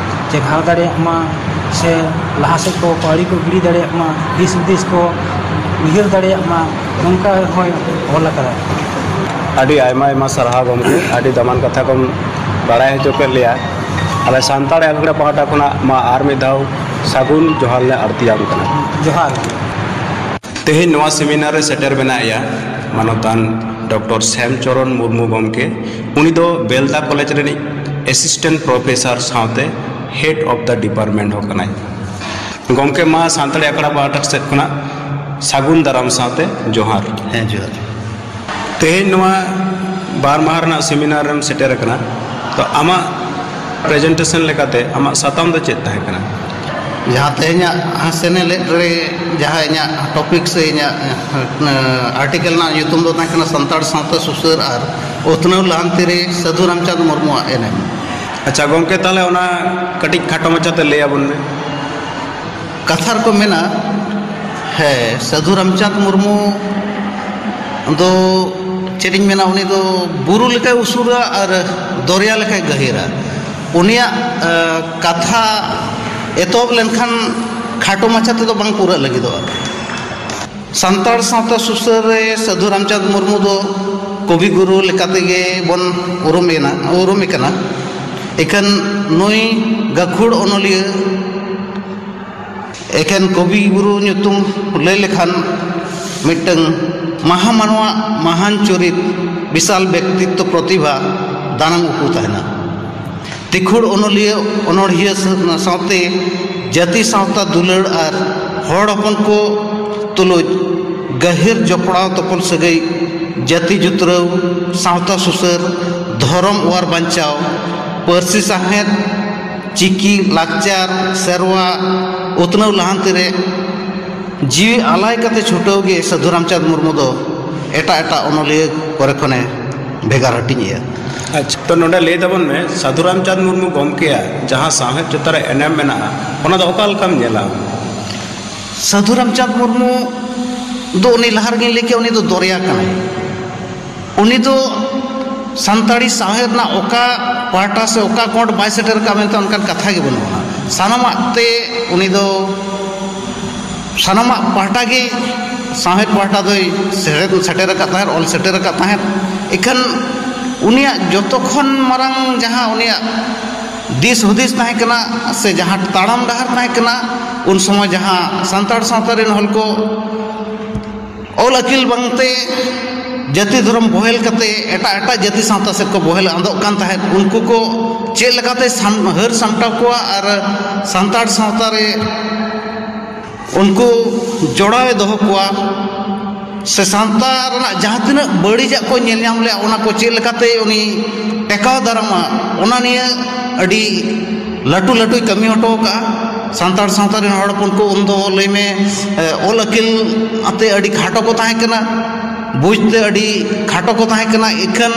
ᱪᱮᱸᱜᱷᱟᱣ ᱫᱟᱲᱮᱭᱟᱜ ᱢᱟ ᱥᱮ ᱞᱟᱦᱟ ᱥᱮᱫ ᱠᱚ ᱯᱟᱹᱲᱤ ᱠᱚ ᱜᱤᱰᱤ ᱫᱟᱲᱮᱭᱟᱜ ᱢᱟ, ᱫᱤᱥ ᱦᱩᱫᱤᱥ ᱠᱚ ᱩᱭᱦᱟᱹᱨ ᱫᱟᱲᱮᱭᱟᱜ ᱢᱟ, ᱱᱚᱝᱠᱟ ᱦᱚᱸᱭ ᱚᱞ ᱟᱠᱟᱫᱟ᱾ ᱟᱹᱰᱤ ᱟᱭᱢᱟ ᱟᱭᱢᱟ ᱥᱟᱨᱦᱟᱣ ᱜᱚᱢᱠᱮ, ᱟᱹᱰᱤ ᱫᱟᱢᱟᱱ ᱠᱟᱛᱷᱟ ᱠᱚᱢ ᱵᱟᱲᱟᱭ ᱦᱚᱪᱚ ᱠᱮᱫ ᱞᱮᱭᱟ᱾ ᱟᱞᱮ ᱥᱟᱱᱛᱟᱲ ᱮᱞᱠᱷᱲᱟ ᱯᱟᱦᱴᱟ ᱠᱷᱚᱱᱟᱜ ᱢᱟ ᱟᱨ ᱢᱤᱫ ᱫᱷᱟᱣ ᱥᱟᱹᱜᱩᱱ ᱡᱚᱦᱟᱨ ᱞᱮ ᱟᱬᱛᱤᱭᱟᱢ ᱠᱟᱱᱟ᱾ ᱡᱚᱦᱟᱨ᱾ ᱛᱮᱦᱮᱧ ᱱᱚᱣᱟ ᱥᱮᱢᱤᱱᱟᱨ ᱨᱮ ᱥᱮᱴᱮᱨ ᱢᱮᱱᱟᱜ ᱭᱟ ᱢᱟᱱᱚᱛᱟᱱ ᱰᱚᱠᱴᱚᱨ ᱥᱮᱢ ᱪᱚᱨᱚᱱ ᱢᱩᱨᱢᱩ ᱜᱚᱢᱠᱮ᱾ ᱩᱱᱤ ᱫᱚ ᱵᱮᱞᱫᱟ ᱠᱚᱞᱮᱡᱽ ᱨᱤᱱᱤᱡ assistant professor ᱥᱟᱶᱛᱮ head of the department ᱦᱚᱸ ᱠᱟᱱᱟᱭ᱾ ᱜᱚᱢᱠᱮ, ᱢᱟ ᱥᱟᱱᱛᱟᱲᱤ ᱟᱠᱷᱲᱟ ᱯᱟᱦᱴᱟ ᱥᱮᱫ ᱠᱷᱚᱱᱟᱜ ᱥᱟᱹᱜᱩᱱ ᱫᱟᱨᱟᱢ ᱥᱟᱶᱛᱮ ᱡᱚᱦᱟᱨ᱾ ᱦᱮᱸ, ᱡᱚᱦᱟᱨ᱾ ᱛᱮᱦᱮᱧ ᱱᱚᱣᱟ ᱵᱟᱨ ᱢᱟᱦᱟ ᱨᱮᱱᱟᱜ ᱥᱮᱢᱤᱱᱟᱨ ᱨᱮᱢ ᱥᱮᱴᱮᱨ ᱟᱠᱟᱱᱟ, ᱛᱚ ᱟᱢᱟᱜ ᱯᱨᱮᱡᱮᱱᱴᱮᱥᱚᱱ ᱞᱮᱠᱟᱛᱮ ᱟᱢᱟᱜ ᱥᱟᱛᱟᱢ ᱫᱚ ᱪᱮᱫ ᱛᱟᱦᱮᱸ ᱠᱟᱱᱟ? ᱡᱟᱦᱟᱸ ᱛᱮᱦᱮᱧᱟᱜ ᱥᱮᱱᱮᱞᱮᱫ ᱨᱮ ᱡᱟᱦᱟᱸ ᱤᱧᱟᱹᱜ ᱴᱚᱯᱤᱠ ᱥᱮ ᱤᱧᱟᱹᱜ ᱟᱨᱴᱤᱠᱮᱞ ᱨᱮᱱᱟᱜ ᱧᱩᱛᱩᱢ ᱫᱚ ᱛᱟᱦᱮᱸ ᱠᱟᱱᱟ ᱥᱟᱱᱛᱟᱲ ᱥᱟᱶᱛᱟ ᱥᱩᱥᱟᱹᱨ ᱟᱨ ᱩᱛᱱᱟᱹᱣ ᱞᱟᱦᱟᱱᱛᱤ ᱨᱮ ᱥᱟᱹᱫᱷᱩ ᱨᱟᱢᱪᱟᱸᱫᱽ ᱢᱩᱨᱢᱩᱣᱟᱜ ᱮᱱᱮᱢ᱾ ᱟᱪᱪᱷᱟ ᱜᱚᱢᱠᱮ, ᱛᱟᱦᱚᱞᱮ ᱚᱱᱟ ᱠᱟᱹᱴᱤᱡ ᱠᱷᱟᱴᱚ ᱢᱟᱪᱷᱟᱛᱮ ᱞᱟᱹᱭ ᱟᱵᱚᱱ ᱢᱮ᱾ ᱠᱟᱛᱷᱟ ᱨᱮᱠᱚ ᱢᱮᱱᱟ, ᱦᱮᱸ, ᱥᱟᱹᱫᱷᱩ ᱨᱟᱢᱪᱟᱸᱫᱽ ᱢᱩᱨᱢᱩ ᱫᱚ ᱪᱮᱫ ᱤᱧ ᱢᱮᱱᱟ, ᱩᱱᱤ ᱫᱚ ᱵᱩᱨᱩ ᱞᱮᱠᱟᱭ ᱩᱥᱩᱞᱟ ᱟᱨ ᱫᱚᱨᱭᱟ ᱞᱮᱠᱟᱭ ᱜᱟᱹᱦᱤᱨᱟ᱾ ᱩᱱᱤᱭᱟᱜ ᱠᱟᱛᱷᱟ ᱮᱛᱚᱦᱚᱵ ᱞᱮᱱᱠᱷᱟᱱ ᱠᱷᱟᱴᱚ ᱢᱟᱪᱷᱟ ᱛᱮᱫᱚ ᱵᱟᱝ ᱯᱩᱨᱟᱹᱜ ᱞᱟᱹᱜᱤᱫᱚᱜᱼᱟ᱾ ᱥᱟᱱᱛᱟᱲ ᱥᱟᱶᱛᱟ ᱥᱩᱥᱟᱹᱨ ᱨᱮ ᱥᱟᱹᱫᱷᱩ ᱨᱟᱢᱪᱟᱸᱫᱽ ᱢᱩᱨᱢᱩ ᱫᱚ ᱠᱚᱵᱤ ᱜᱩᱨᱩ ᱞᱮᱠᱟ ᱛᱮᱜᱮ ᱵᱚᱱ ᱩᱨᱩᱢ ᱮᱱᱟ, ᱩᱨᱩᱢᱮ ᱠᱟᱱᱟ᱾ ᱮᱠᱷᱟᱱ ᱱᱩᱭ ᱜᱟᱹᱠᱷᱩᱲ ᱚᱱᱚᱞᱤᱭᱟᱹ ᱮᱠᱷᱮᱱ ᱠᱚᱵᱤ ᱜᱩᱨᱩ ᱧᱩᱛᱩᱢ ᱞᱟᱹᱭ ᱞᱮᱠᱷᱟᱱ ᱢᱤᱫᱴᱟᱝ ᱢᱟᱦᱟ ᱢᱟᱱᱣᱟ, ᱢᱟᱦᱟᱱ ᱪᱚᱨᱤᱛ, ᱵᱤᱥᱟᱞ ᱵᱮᱠᱛᱤᱛᱛᱚ, ᱯᱨᱚᱛᱤᱵᱷᱟ, ᱫᱟᱱᱟᱝ ᱩᱠᱩ ᱛᱟᱦᱮᱱᱟ᱾ ᱛᱤᱠᱷᱩᱲ ᱚᱱᱚᱞᱤᱭᱟᱹ, ᱚᱱᱚᱲᱦᱤᱭᱟᱹ ᱥᱟᱶᱛᱮ ᱡᱟᱹᱛᱤ ᱥᱟᱶᱛᱟ ᱫᱩᱞᱟᱹᱲ ᱟᱨ ᱦᱚᱲ ᱦᱚᱯᱚᱱ ᱠᱚ ᱛᱩᱞᱩᱡ ᱜᱟᱹᱦᱤᱨ ᱡᱚᱯᱲᱟᱣ ᱛᱚᱯᱚᱞ ᱥᱟᱹᱜᱟᱹᱭ, ᱡᱟᱹᱛᱤ ᱡᱩᱛᱨᱟᱹᱣ, ᱥᱟᱶᱛᱟ ᱥᱩᱥᱟᱹᱨ, ᱫᱷᱚᱨᱚᱢ ᱚᱣᱟᱨ ᱵᱟᱧᱪᱟᱣ, ᱯᱟᱹᱨᱥᱤ ᱥᱟᱶᱦᱮᱫ, ᱪᱤᱠᱤ, ᱞᱟᱠᱪᱟᱨ, ᱥᱮᱨᱣᱟ ᱩᱛᱱᱟᱹᱣ ᱞᱟᱦᱟᱱᱛᱤ ᱨᱮ ᱡᱤᱣᱤ ᱟᱞᱟᱭ ᱠᱟᱛᱮ ᱪᱷᱩᱴᱟᱹᱣ ᱜᱮ ᱥᱟᱹᱫᱷᱩ ᱨᱟᱢᱪᱟᱸᱫᱽ ᱢᱩᱨᱢᱩ ᱫᱚ ᱮᱴᱟᱜ ᱮᱴᱟᱜ ᱚᱱᱚᱞᱤᱭᱟᱹ ᱠᱚᱨᱮ ᱠᱷᱚᱱᱮ ᱵᱷᱮᱜᱟᱨ ᱦᱟᱹᱴᱤᱧᱮᱜᱼᱟ᱾ ᱟᱪᱪᱷᱟ, ᱛᱚ ᱱᱚᱰᱮ ᱞᱟᱹᱭ ᱛᱟᱵᱚᱱ ᱢᱮ, ᱥᱟᱹᱫᱷᱩ ᱨᱟᱢᱪᱟᱸᱫᱽ ᱢᱩᱨᱢᱩ ᱜᱚᱢᱠᱮᱭᱟᱜ ᱡᱟᱦᱟᱸ ᱥᱟᱶᱦᱮᱫ ᱪᱮᱛᱟᱱ ᱨᱮ ᱮᱱᱮᱢ ᱢᱮᱱᱟᱜᱼᱟ, ᱚᱱᱟ ᱫᱚ ᱚᱠᱟ ᱞᱮᱠᱟᱢ ᱧᱮᱞᱟ? ᱥᱟᱹᱫᱷᱩ ᱨᱟᱢᱪᱟᱸᱫᱽ ᱢᱩᱨᱢᱩ ᱫᱚ ᱩᱱᱤ ᱞᱟᱦᱟ ᱨᱮᱜᱮᱧ ᱞᱟᱹᱭ ᱠᱮᱫ, ᱩᱱᱤ ᱫᱚ ᱫᱚᱨᱭᱟ ᱠᱟᱱᱟᱭ᱾ ᱩᱱᱤ ᱫᱚ ᱥᱟᱱᱛᱟᱲᱤ ᱥᱟᱶᱦᱮᱫ ᱨᱮᱱᱟᱜ ᱚᱠᱟ ᱯᱟᱦᱴᱟ ᱥᱮ ᱚᱠᱟ ᱠᱚᱬ ᱵᱟᱭ ᱥᱮᱴᱮᱨ ᱟᱠᱟᱫ ᱢᱮᱱᱛᱮ ᱚᱱᱠᱟᱱ ᱠᱟᱛᱷᱟ ᱜᱮ ᱵᱟᱹᱱᱩᱜᱼᱟ᱾ ᱥᱟᱱᱟᱢᱟᱜ ᱛᱮ ᱩᱱᱤ ᱫᱚ, ᱥᱟᱱᱟᱢᱟᱜ ᱯᱟᱦᱴᱟ ᱜᱮ, ᱥᱟᱶᱦᱮᱫ ᱯᱟᱦᱴᱟ ᱫᱚᱭ ᱥᱮᱴᱮᱨ, ᱥᱮᱴᱮᱨ ᱟᱠᱟᱫ ᱛᱟᱦᱮᱸᱫ, ᱚᱞ ᱥᱮᱴᱮᱨ ᱟᱠᱟᱫ ᱛᱟᱦᱮᱸᱫ᱾ ᱤᱠᱷᱟᱹᱱ ᱩᱱᱤᱭᱟᱜ ᱡᱚᱛᱚ ᱠᱷᱚᱱ ᱢᱟᱨᱟᱝ ᱡᱟᱦᱟᱸ ᱩᱱᱤᱭᱟᱜ ᱫᱤᱥ ᱦᱩᱫᱤᱥ ᱛᱟᱦᱮᱸ ᱠᱟᱱᱟ ᱥᱮ ᱡᱟᱦᱟᱸ ᱛᱟᱲᱟᱢ ᱰᱟᱦᱟᱨ ᱛᱟᱦᱮᱸ ᱠᱟᱱᱟ, ᱩᱱ ᱥᱚᱢᱚᱭ ᱡᱟᱦᱟᱸ ᱥᱟᱱᱛᱟᱲ ᱥᱟᱶᱛᱟ ᱨᱮᱱ ᱦᱚᱲ ᱠᱚ ᱚᱞ ᱟᱹᱠᱤᱞ ᱵᱟᱝᱛᱮ ᱡᱟᱹᱛᱤ ᱫᱷᱚᱨᱚᱢ ᱵᱚᱦᱮᱞ ᱠᱟᱛᱮ ᱮᱴᱟᱜ ᱮᱴᱟᱜ ᱡᱟᱹᱛᱤ ᱥᱟᱶᱛᱟ ᱥᱮᱫ ᱠᱚ ᱵᱚᱦᱮᱞ ᱟᱸᱫᱚᱜ ᱠᱟᱱ ᱛᱟᱦᱮᱸᱫ, ᱩᱱᱠᱩ ᱠᱚ ᱪᱮᱫ ᱞᱮᱠᱟᱛᱮ ᱥᱟᱢ-, ᱦᱟᱹᱨ ᱥᱟᱢᱴᱟᱣ ᱠᱚᱣᱟ ᱟᱨ ᱥᱟᱱᱛᱟᱲ ᱥᱟᱶᱛᱟ ᱨᱮ ᱩᱱᱠᱩ ᱡᱚᱲᱟᱣᱮ ᱫᱚᱦᱚ ᱠᱚᱣᱟ, ᱥᱮ ᱥᱟᱶᱛᱟ ᱨᱮᱱᱟᱜ ᱡᱟᱦᱟᱸ ᱛᱤᱱᱟᱹᱜ ᱵᱟᱹᱲᱤᱡᱟᱜ ᱠᱚ ᱧᱮᱞ ᱧᱟᱢ ᱞᱮᱜᱼᱟ, ᱚᱱᱟ ᱠᱚ ᱪᱮᱫ ᱞᱮᱠᱟᱛᱮ ᱩᱱᱤ ᱴᱮᱠᱟᱣ ᱫᱟᱨᱟᱢᱟ, ᱚᱱᱟ ᱱᱤᱭᱟᱹ ᱟᱹᱰᱤ ᱞᱟᱹᱴᱩ ᱞᱟᱹᱴᱩᱭ ᱠᱟᱹᱢᱤ ᱦᱚᱴᱚ ᱟᱠᱟᱫᱼᱟ᱾ ᱥᱟᱱᱛᱟᱲ ᱥᱟᱶᱛᱟ ᱨᱮᱱ ᱦᱚᱲ ᱦᱚᱯᱚᱱ ᱠᱚ ᱩᱱᱫᱚ ᱞᱟᱹᱭ ᱢᱮ, ᱮ, ᱚᱞ ᱟᱹᱠᱤᱞ ᱟᱛᱮ ᱟᱹᱰᱤ ᱠᱷᱟᱴᱚ ᱠᱚ ᱛᱟᱦᱮᱸ ᱠᱟᱱᱟ, ᱵᱩᱡᱽ ᱛᱮ ᱟᱹᱰᱤ ᱠᱷᱟᱴᱚ ᱠᱚ ᱛᱟᱦᱮᱸ ᱠᱟᱱᱟ᱾ ᱤᱠᱷᱟᱹᱱ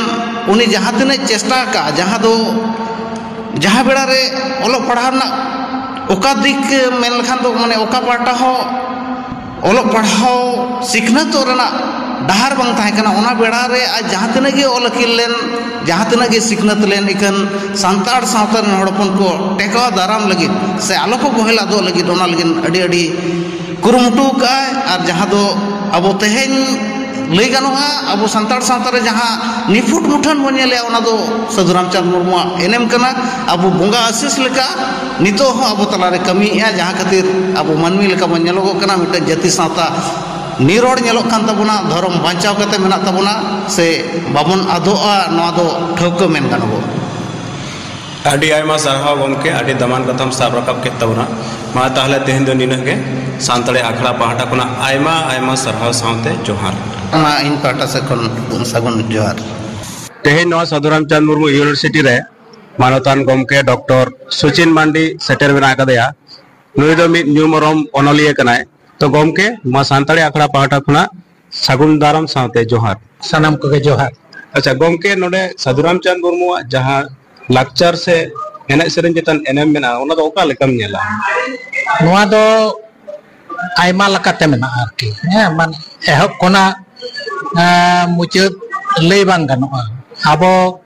ᱩᱱᱤ ᱡᱟᱦᱟᱸ ᱛᱤᱱᱟᱹᱜ ᱪᱮᱥᱴᱟ ᱟᱠᱟᱫᱼᱟ, ᱡᱟᱦᱟᱸ ᱫᱚ ᱡᱟᱦᱟᱸ ᱵᱮᱲᱟ ᱨᱮ ᱚᱞᱚᱜ ᱯᱟᱲᱦᱟᱣ ᱨᱮᱱᱟᱜ ᱚᱠᱟ ᱫᱤᱠ ᱢᱮᱱ ᱞᱮᱠᱷᱟᱱ ᱫᱚ, ᱢᱟᱱᱮ, ᱚᱠᱟ ᱯᱟᱦᱴᱟ ᱦᱚᱸ ᱚᱞᱚᱜ ᱯᱟᱲᱦᱟᱣ ᱥᱤᱠᱷᱱᱟᱹᱛᱚᱜ ᱨᱮᱱᱟᱜ ᱰᱟᱦᱟᱨ ᱵᱟᱝ ᱛᱟᱦᱮᱸ ᱠᱟᱱᱟ, ᱚᱱᱟ ᱵᱮᱲᱟ ᱨᱮ ᱟᱡ ᱡᱟᱦᱟᱸ ᱛᱤᱱᱟᱹᱜ ᱜᱮ ᱚᱞ ᱟᱹᱠᱤᱞ ᱞᱮᱱ, ᱡᱟᱦᱟᱸ ᱛᱤᱱᱟᱹᱜ ᱜᱮ ᱥᱤᱠᱷᱱᱟᱹᱛ ᱞᱮᱱ, ᱤᱠᱷᱟᱹᱱ ᱥᱟᱱᱛᱟᱲ ᱥᱟᱶᱛᱟ ᱨᱮᱱ ᱦᱚᱲ ᱦᱚᱯᱚᱱ ᱠᱚ ᱴᱮᱠᱟᱣ ᱫᱟᱨᱟᱢ ᱞᱟᱹᱜᱤᱫ ᱥᱮ ᱟᱞᱚ ᱠᱚ ᱵᱚᱦᱮᱞ ᱟᱫᱚᱜ ᱞᱟᱹᱜᱤᱫ, ᱚᱱᱟ ᱞᱟᱹᱜᱤᱫ ᱟᱹᱰᱤ ᱟᱹᱰᱤ ᱠᱩᱨᱩᱢᱩᱴᱩ ᱟᱠᱟᱫᱼᱟᱭ᱾ ᱟᱨ ᱡᱟᱦᱟᱸ ᱫᱚ ᱟᱵᱚ ᱛᱮᱦᱮᱧ ᱞᱟᱹᱭ ᱜᱟᱱᱚᱜᱼᱟ, ᱟᱵᱚ ᱥᱟᱱᱛᱟᱲ ᱥᱟᱶᱛᱟ ᱨᱮ ᱡᱟᱦᱟᱸ ᱱᱤᱯᱷᱩᱴ ᱢᱩᱴᱷᱟᱹᱱ ᱵᱚᱱ ᱧᱮᱞᱮᱜᱼᱟ, ᱚᱱᱟ ᱫᱚ ᱥᱟᱹᱫᱷᱩ ᱨᱟᱢᱪᱟᱸᱫᱽ ᱢᱩᱨᱢᱩᱣᱟᱜ ᱮᱱᱮᱢ ᱠᱟᱱᱟ᱾ ᱟᱵᱚ ᱵᱚᱸᱜᱟ ᱟᱥᱤᱥ ᱞᱮᱠᱟ ᱱᱤᱛᱚᱜ ᱦᱚᱸ ᱟᱵᱚ ᱛᱟᱞᱟᱨᱮ ᱠᱟᱹᱢᱤᱭᱮᱫᱼᱟ, ᱡᱟᱦᱟᱸ ᱠᱷᱟᱹᱛᱤᱨ ᱟᱵᱚ ᱢᱟᱹᱱᱢᱤ ᱞᱮᱠᱟ ᱵᱚᱱ ᱧᱮᱞᱚᱜᱚᱜ ᱠᱟᱱᱟ, ᱢᱤᱫᱴᱟᱝ ᱡᱟᱹᱛᱤ ᱥᱟᱶᱛᱟ ᱱᱤᱨᱚᱲ ᱧᱮᱞᱚᱜ ᱠᱟᱱ ᱛᱟᱵᱚᱱᱟ, ᱫᱷᱚᱨᱚᱢ ᱵᱟᱧᱪᱟᱣ ᱠᱟᱛᱮ ᱢᱮᱱᱟᱜ ᱛᱟᱵᱚᱱᱟ ᱥᱮ ᱵᱟᱵᱚᱱ ᱟᱫᱚᱜᱼᱟ, ᱱᱚᱣᱟ ᱫᱚ ᱴᱷᱟᱹᱣᱠᱟᱹ ᱢᱮᱱ ᱜᱟᱱᱚᱜᱚᱜᱼᱟ᱾ ᱟᱹᱰᱤ ᱟᱭᱢᱟ ᱥᱟᱨᱦᱟᱣ ᱜᱚᱢᱠᱮ, ᱟᱹᱰᱤ ᱫᱟᱢᱟᱱ ᱠᱟᱛᱷᱟᱢ ᱥᱟᱵ ᱨᱟᱠᱟᱵ ᱠᱮᱫ ᱛᱟᱵᱚᱱᱟ᱾ ᱢᱟ ᱛᱟᱦᱚᱞᱮ ᱛᱮᱦᱮᱧ ᱫᱚ ᱱᱤᱱᱟᱹᱜ ᱜᱮ᱾ ᱥᱟᱱᱛᱟᱲᱤ ᱟᱠᱷᱲᱟ ᱯᱟᱦᱴᱟ ᱠᱷᱚᱱᱟᱜ ᱟᱭᱢᱟ ᱟᱭᱢᱟ ᱥᱟᱨᱦᱟᱣ ᱥᱟᱶᱛᱮ ᱡᱚᱦᱟᱨ᱾ ᱚᱱᱟ ᱤᱧ ᱯᱟᱦᱴᱟ ᱥᱮᱫ ᱠᱷᱚᱱ ᱥᱟᱹᱜᱩᱱ ᱡᱚᱦᱟᱨ᱾ ᱛᱮᱦᱮᱧ ᱱᱚᱣᱟ ᱥᱟᱹᱫᱷᱩ ᱨᱟᱢᱪᱟᱸᱫᱽ ᱢᱩᱨᱢᱩ ᱤᱭᱩᱱᱤᱵᱷᱟᱨᱥᱤᱴᱤ ᱨᱮ ᱢᱟᱱᱚᱛᱟᱱ ᱜᱚᱢᱠᱮ ᱰᱚᱠᱴᱚᱨ ᱥᱩᱪᱤᱱ ᱢᱟᱱᱰᱤ ᱥᱮᱴᱮᱨ ᱢᱮᱱᱟᱜ ᱟᱠᱟᱫᱮᱭᱟ᱾ ᱱᱩᱭ ᱫᱚ ᱢᱤᱫ ᱧᱩᱢ ᱩᱨᱩᱢ ᱚᱱᱚᱞᱤᱭᱟᱹ ᱠᱟᱱᱟᱭ᱾ ᱛᱚ ᱜᱚᱢᱠᱮ, ᱢᱟ ᱥᱟᱱᱛᱟᱲᱤ ᱟᱠᱷᱲᱟ ᱯᱟᱦᱴᱟ ᱠᱷᱚᱱᱟᱜ ᱥᱟᱹᱜᱩᱱ ᱫᱟᱨᱟᱢ ᱥᱟᱶᱛᱮ ᱡᱚᱦᱟᱨ᱾ ᱥᱟᱱᱟᱢ ᱠᱚᱜᱮ ᱡᱚᱦᱟᱨ᱾ ᱟᱪᱪᱷᱟ ᱜᱚᱢᱠᱮ, ᱱᱚᱰᱮ ᱥᱟᱹᱫᱷᱩ ᱨᱟᱢᱪᱟᱸᱫᱽ ᱢᱩᱨᱢᱩᱣᱟᱜ ᱡᱟᱦᱟᱸ ᱞᱟᱠᱪᱟᱨ ᱥᱮ ᱮᱱᱮᱡ ᱥᱮᱨᱮᱧ ᱪᱮᱛᱟᱱ ᱮᱱᱮᱢ ᱢᱮᱱᱟᱜᱼᱟ, ᱚᱱᱟ ᱫᱚ ᱚᱠᱟ ᱞᱮᱠᱟᱢ ᱧᱮᱞᱟ? ᱱᱚᱣᱟ ᱫᱚ ᱟᱭᱢᱟ ᱞᱮᱠᱟᱛᱮ ᱢᱮᱱᱟᱜᱼᱟ ᱟᱨᱠᱤ, ᱦᱮᱸ, ᱢᱟᱱᱮ ᱮᱦᱚᱵ ᱠᱷᱚᱱᱟᱜ, ᱮᱸ, ᱢᱩᱪᱟᱹᱫ ᱞᱟᱹᱭ ᱵᱟᱝ ᱜᱟᱱᱚᱜᱼᱟ᱾ ᱟᱵᱚ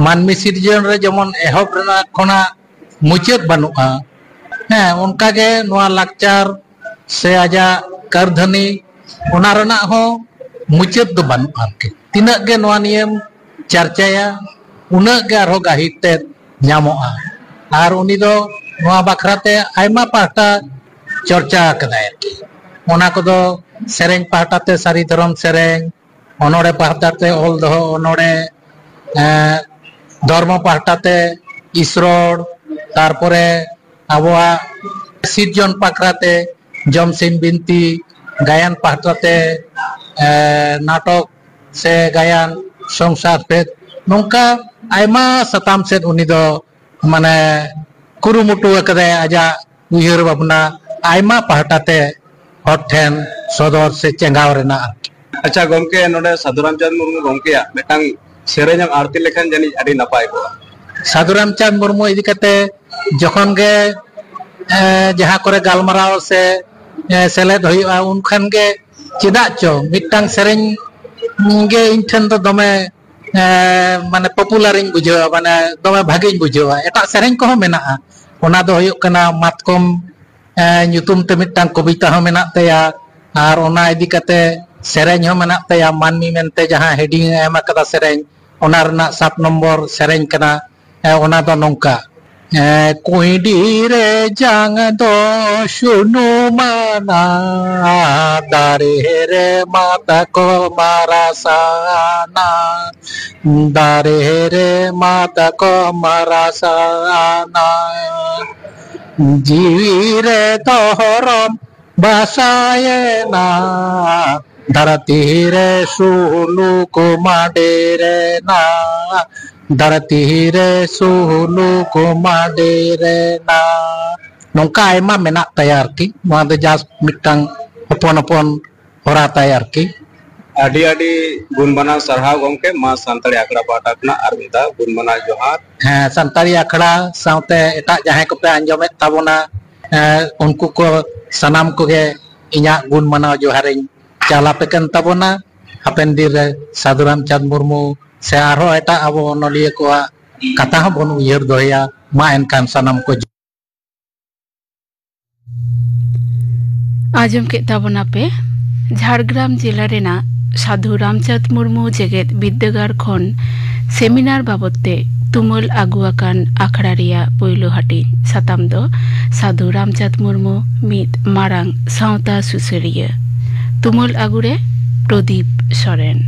ᱢᱟᱹᱱᱢᱤ ᱥᱤᱨᱡᱚᱱ ᱨᱮ ᱡᱮᱢᱚᱱ ᱮᱦᱚᱵ ᱨᱮᱱᱟᱜ ᱠᱷᱚᱱᱟᱜ ᱢᱩᱪᱟᱹᱫ ᱵᱟᱹᱱᱩᱜᱼᱟ, ᱦᱮᱸ, ᱚᱱᱠᱟᱜᱮ ᱱᱚᱣᱟ ᱞᱟᱠᱪᱟᱨ ᱥᱮ ᱟᱡᱟᱜ ᱠᱟᱹᱨᱫᱷᱟᱹᱱᱤ, ᱚᱱᱟ ᱨᱮᱱᱟᱜ ᱦᱚᱸ ᱢᱩᱪᱟᱹᱫ ᱫᱚ ᱵᱟᱹᱱᱩᱜᱼᱟ ᱟᱨᱠᱤ᱾ ᱛᱤᱱᱟᱹᱜ ᱜᱮ ᱱᱚᱣᱟ ᱱᱤᱭᱮᱢ ᱪᱟᱨᱪᱟᱭᱟ, ᱩᱱᱟᱹᱜ ᱜᱮ ᱟᱨᱦᱚᱸ ᱜᱟᱹᱦᱤᱨ ᱛᱮ ᱧᱟᱢᱚᱜᱼᱟ᱾ ᱟᱨ ᱩᱱᱤ ᱫᱚ ᱱᱚᱣᱟ ᱵᱟᱠᱷᱨᱟᱛᱮ ᱟᱭᱢᱟ ᱯᱟᱦᱴᱟ ᱪᱚᱨᱪᱟ ᱟᱠᱟᱫᱟᱭ ᱟᱨᱠᱤ᱾ ᱚᱱᱟ ᱠᱚᱫᱚ ᱥᱮᱨᱮᱧ ᱯᱟᱦᱴᱟᱛᱮ ᱥᱟᱹᱨᱤ ᱫᱷᱚᱨᱚᱢ ᱥᱮᱨᱮᱧ, ᱚᱱᱚᱬᱦᱮ ᱯᱟᱦᱴᱟᱛᱮ ᱚᱞ ᱫᱚᱦᱚ ᱚᱱᱚᱬᱦᱮ, ᱮᱸ, ᱫᱷᱚᱨᱢᱚ ᱯᱟᱦᱴᱟᱛᱮ ᱤᱥᱨᱚᱲ, ᱛᱟᱨᱯᱚᱨᱮ ᱟᱵᱚᱣᱟᱜ ᱥᱤᱨᱡᱚᱱ ᱵᱟᱠᱷᱨᱟᱛᱮ ᱡᱚᱢᱥᱤᱢ ᱵᱤᱱᱛᱤ, ᱜᱟᱭᱟᱱ ᱯᱟᱦᱴᱟᱛᱮ, ᱮᱸ, ᱱᱟᱴᱚᱠ ᱥᱮ ᱜᱟᱭᱟᱱ, ᱥᱚᱝᱥᱟᱨ ᱵᱷᱮᱫ, ᱱᱚᱝᱠᱟ ᱟᱭᱢᱟ ᱥᱟᱛᱟᱢ ᱥᱮᱫ ᱩᱱᱤ ᱫᱚ ᱢᱟᱱᱮ ᱠᱩᱨᱩᱢᱩᱴᱩ ᱟᱠᱟᱫᱟᱭ ᱟᱡᱟᱜ ᱩᱭᱦᱟᱹᱨ ᱵᱷᱟᱵᱽᱱᱟ ᱟᱭᱢᱟ ᱯᱟᱦᱴᱟ ᱛᱮ ᱦᱚᱲ ᱴᱷᱮᱱ ᱥᱚᱫᱚᱨ ᱥᱮ ᱪᱮᱸᱜᱷᱟᱣ ᱨᱮᱱᱟᱜ ᱟᱨᱠᱤ᱾ ᱟᱪᱪᱷᱟ ᱜᱚᱢᱠᱮ, ᱱᱚᱰᱮ ᱥᱟᱹᱫᱷᱩ ᱨᱟᱢᱪᱟᱸᱫᱽ ᱢᱩᱨᱢᱩ ᱜᱚᱢᱠᱮᱭᱟᱜ ᱢᱤᱫᱴᱟᱝ ᱥᱮᱨᱮᱧ ᱮᱢ ᱟᱹᱲᱛᱤ ᱞᱮᱠᱷᱟᱱ ᱡᱟᱹᱱᱤᱡ ᱟᱹᱰᱤ ᱱᱟᱯᱟᱭ ᱠᱚᱜᱼᱟ᱾ ᱥᱟᱹᱫᱷᱩ ᱨᱟᱢᱪᱟᱸᱫᱽ ᱢᱩᱨᱢᱩ ᱤᱫᱤ ᱠᱟᱛᱮ ᱡᱚᱠᱷᱚᱱ ᱜᱮ, ᱮ, ᱡᱟᱦᱟᱸ ᱠᱚᱨᱮ ᱜᱟᱞᱢᱟᱨᱟᱣ ᱥᱮ, ᱮ, ᱥᱮᱞᱮᱫ ᱦᱩᱭᱩᱜᱼᱟ, ᱩᱱ ᱠᱷᱟᱱ ᱜᱮ ᱪᱮᱫᱟᱜ ᱪᱚ ᱢᱤᱫᱴᱟᱝ ᱥᱮᱨᱮᱧ ᱜᱮ ᱤᱧ ᱴᱷᱮᱱ ᱫᱚ ᱫᱚᱢᱮ, ᱮ, ᱢᱟᱱᱮ popular ᱤᱧ ᱵᱩᱡᱷᱟᱹᱣᱟ, ᱢᱟᱱᱮ ᱫᱚᱢᱮ ᱵᱷᱟᱜᱮᱧ ᱵᱩᱡᱷᱟᱹᱣᱟ᱾ ᱮᱴᱟᱜ ᱥᱮᱨᱮᱧ ᱠᱚᱦᱚᱸ ᱢᱮᱱᱟᱜᱼᱟ, ᱚᱱᱟ ᱫᱚ ᱦᱩᱭᱩᱜ ᱠᱟᱱᱟ ᱢᱟᱛᱠᱚᱢ, ᱮ, ᱧᱩᱛᱩᱢ ᱛᱮ ᱢᱤᱫᱴᱟᱝ ᱠᱚᱵᱤᱛᱟ ᱦᱚᱸ ᱢᱮᱱᱟᱜ ᱛᱟᱭᱟ, ᱟᱨ ᱚᱱᱟ ᱤᱫᱤ ᱠᱟᱛᱮ ᱥᱮᱨᱮᱧ ᱦᱚᱸ ᱢᱮᱱᱟᱜ ᱛᱟᱭᱟ, ᱢᱟᱹᱱᱢᱤ ᱢᱮᱱᱛᱮ ᱡᱟᱦᱟᱸ heading ᱮ ᱮᱢ ᱟᱠᱟᱫᱟ ᱥᱮᱨᱮᱧ, ᱚᱱᱟ ᱨᱮᱱᱟᱜ ᱥᱟᱛ ᱱᱚᱢᱵᱚᱨ ᱥᱮᱨᱮᱧ ᱠᱟᱱᱟ᱾ ᱮ, ᱚᱱᱟ ᱫᱚ ᱱᱚᱝᱠᱟ, ᱮ, ᱠᱩᱸᱭᱰᱤ ᱨᱮ ᱡᱟᱝ ᱫᱚ ᱥᱩᱱᱩᱢᱟᱱᱟ, ᱫᱟᱨᱮ ᱨᱮ ᱢᱟᱛᱠᱚᱢ ᱨᱟᱥᱟᱱᱟ, ᱫᱟᱨᱮ ᱨᱮ ᱢᱟᱛᱠᱚᱢ ᱨᱟᱥᱟᱱᱟ, ᱡᱤᱣᱤ ᱨᱮ ᱫᱷᱚᱨᱚᱢ ᱵᱟᱥᱟᱭᱮᱱᱟ, ᱫᱷᱟᱹᱨᱛᱤ ᱨᱮ ᱥᱩᱞᱩᱠ ᱢᱟᱰᱮᱨᱮᱱᱟ, ᱫᱷᱟᱹᱨᱛᱤ ᱨᱮ ᱥᱩᱞᱩᱠ ᱢᱟᱰᱮᱨᱮᱱᱟ᱾ ᱱᱚᱝᱠᱟ ᱟᱭᱢᱟ ᱢᱮᱱᱟᱜ ᱛᱟᱭᱟ ᱟᱨᱠᱤ᱾ ᱱᱚᱣᱟ ᱫᱚ just ᱢᱤᱫᱴᱟᱝ ᱦᱚᱯᱚᱱ ᱦᱚᱯᱚᱱ ᱦᱚᱨᱟ ᱛᱟᱭ ᱟᱨᱠᱤ᱾ ᱟᱹᱰᱤ ᱟᱹᱰᱤ ᱜᱩᱱ ᱢᱟᱱᱟᱣ ᱥᱟᱨᱦᱟᱣ ᱜᱚᱢᱠᱮ, ᱢᱟ ᱥᱟᱱᱛᱟᱲᱤ ᱟᱠᱷᱲᱟ ᱯᱟᱦᱴᱟ ᱠᱷᱚᱱᱟᱜ ᱟᱨ ᱢᱤᱫ ᱫᱷᱟᱣ ᱜᱩᱱ ᱢᱟᱱᱟᱣ ᱡᱚᱦᱟᱨ᱾ ᱦᱮᱸ, ᱥᱟᱱᱛᱟᱲᱤ ᱟᱠᱷᱲᱟ ᱥᱟᱶᱛᱮ ᱮᱴᱟᱜ ᱡᱟᱦᱟᱸᱭ ᱠᱚᱯᱮ ᱟᱸᱡᱚᱢᱮᱫ ᱛᱟᱵᱚᱱᱟ, ᱮᱸ, ᱩᱱᱠᱩ ᱠᱚ ᱥᱟᱱᱟᱢ ᱠᱚᱜᱮ ᱤᱧᱟᱹᱜ ᱜᱩᱱ ᱢᱟᱱᱟᱣ ᱡᱚᱦᱟᱨᱤᱧ ᱪᱟᱞ ᱟᱯᱮ ᱠᱟᱱ ᱛᱟᱵᱚᱱᱟ᱾ ᱦᱟᱯᱮᱱ ᱫᱤᱱ ᱨᱮ ᱥᱟᱹᱫᱷᱩ ᱨᱟᱢᱪᱟᱸᱫᱽ ᱢᱩᱨᱢᱩ ᱥᱮ ᱟᱨᱦᱚᱸ ᱮᱴᱟᱜ ᱟᱵᱚ ᱚᱱᱚᱞᱤᱭᱟᱹ ᱠᱚᱣᱟᱜ ᱠᱟᱛᱷᱟ ᱦᱚᱸ ᱵᱚᱱ ᱩᱭᱦᱟᱹᱨ ᱫᱚᱦᱚᱭᱟ᱾ ᱢᱟ ᱮᱱᱠᱷᱟᱱ ᱥᱟᱱᱟᱢ ᱠᱚ ᱟᱸᱡᱚᱢ ᱠᱮᱫ ᱛᱟᱵᱚᱱᱟᱯᱮ ᱡᱷᱟᱲᱜᱨᱟᱢ ᱡᱮᱞᱟ ᱨᱮᱱᱟᱜ ᱥᱟᱹᱫᱷᱩ ᱨᱟᱢᱪᱟᱸᱫᱽ ᱢᱩᱨᱢᱩ ᱡᱮᱜᱮᱛ ᱵᱤᱨᱫᱟᱹᱜᱟᱲ ᱠᱷᱚᱱ ᱥᱮᱢᱤᱱᱟᱨ ᱵᱟᱵᱚᱫ ᱛᱮ ᱛᱩᱢᱟᱹᱞ ᱟᱹᱜᱩ ᱟᱠᱟᱱ ᱟᱠᱷᱲᱟ ᱨᱮᱭᱟᱜ ᱯᱳᱭᱞᱳ ᱦᱟᱹᱴᱤᱧ᱾ ᱥᱟᱛᱟᱢ ᱫᱚ ᱥᱟᱹᱫᱷᱩ ᱨᱟᱢᱪᱟᱸᱫᱽ ᱢᱩᱨᱢᱩ, ᱢᱤᱫ ᱢᱟᱨᱟᱝ ᱥᱟᱶᱛᱟ ᱥᱩᱥᱟᱹᱨᱤᱭᱟᱹ᱾ ᱛᱩᱢᱟᱹᱞ ᱟᱹᱜᱩ ᱨᱮ ᱯᱨᱚᱫᱤᱯ ᱥᱚᱨᱮᱱ᱾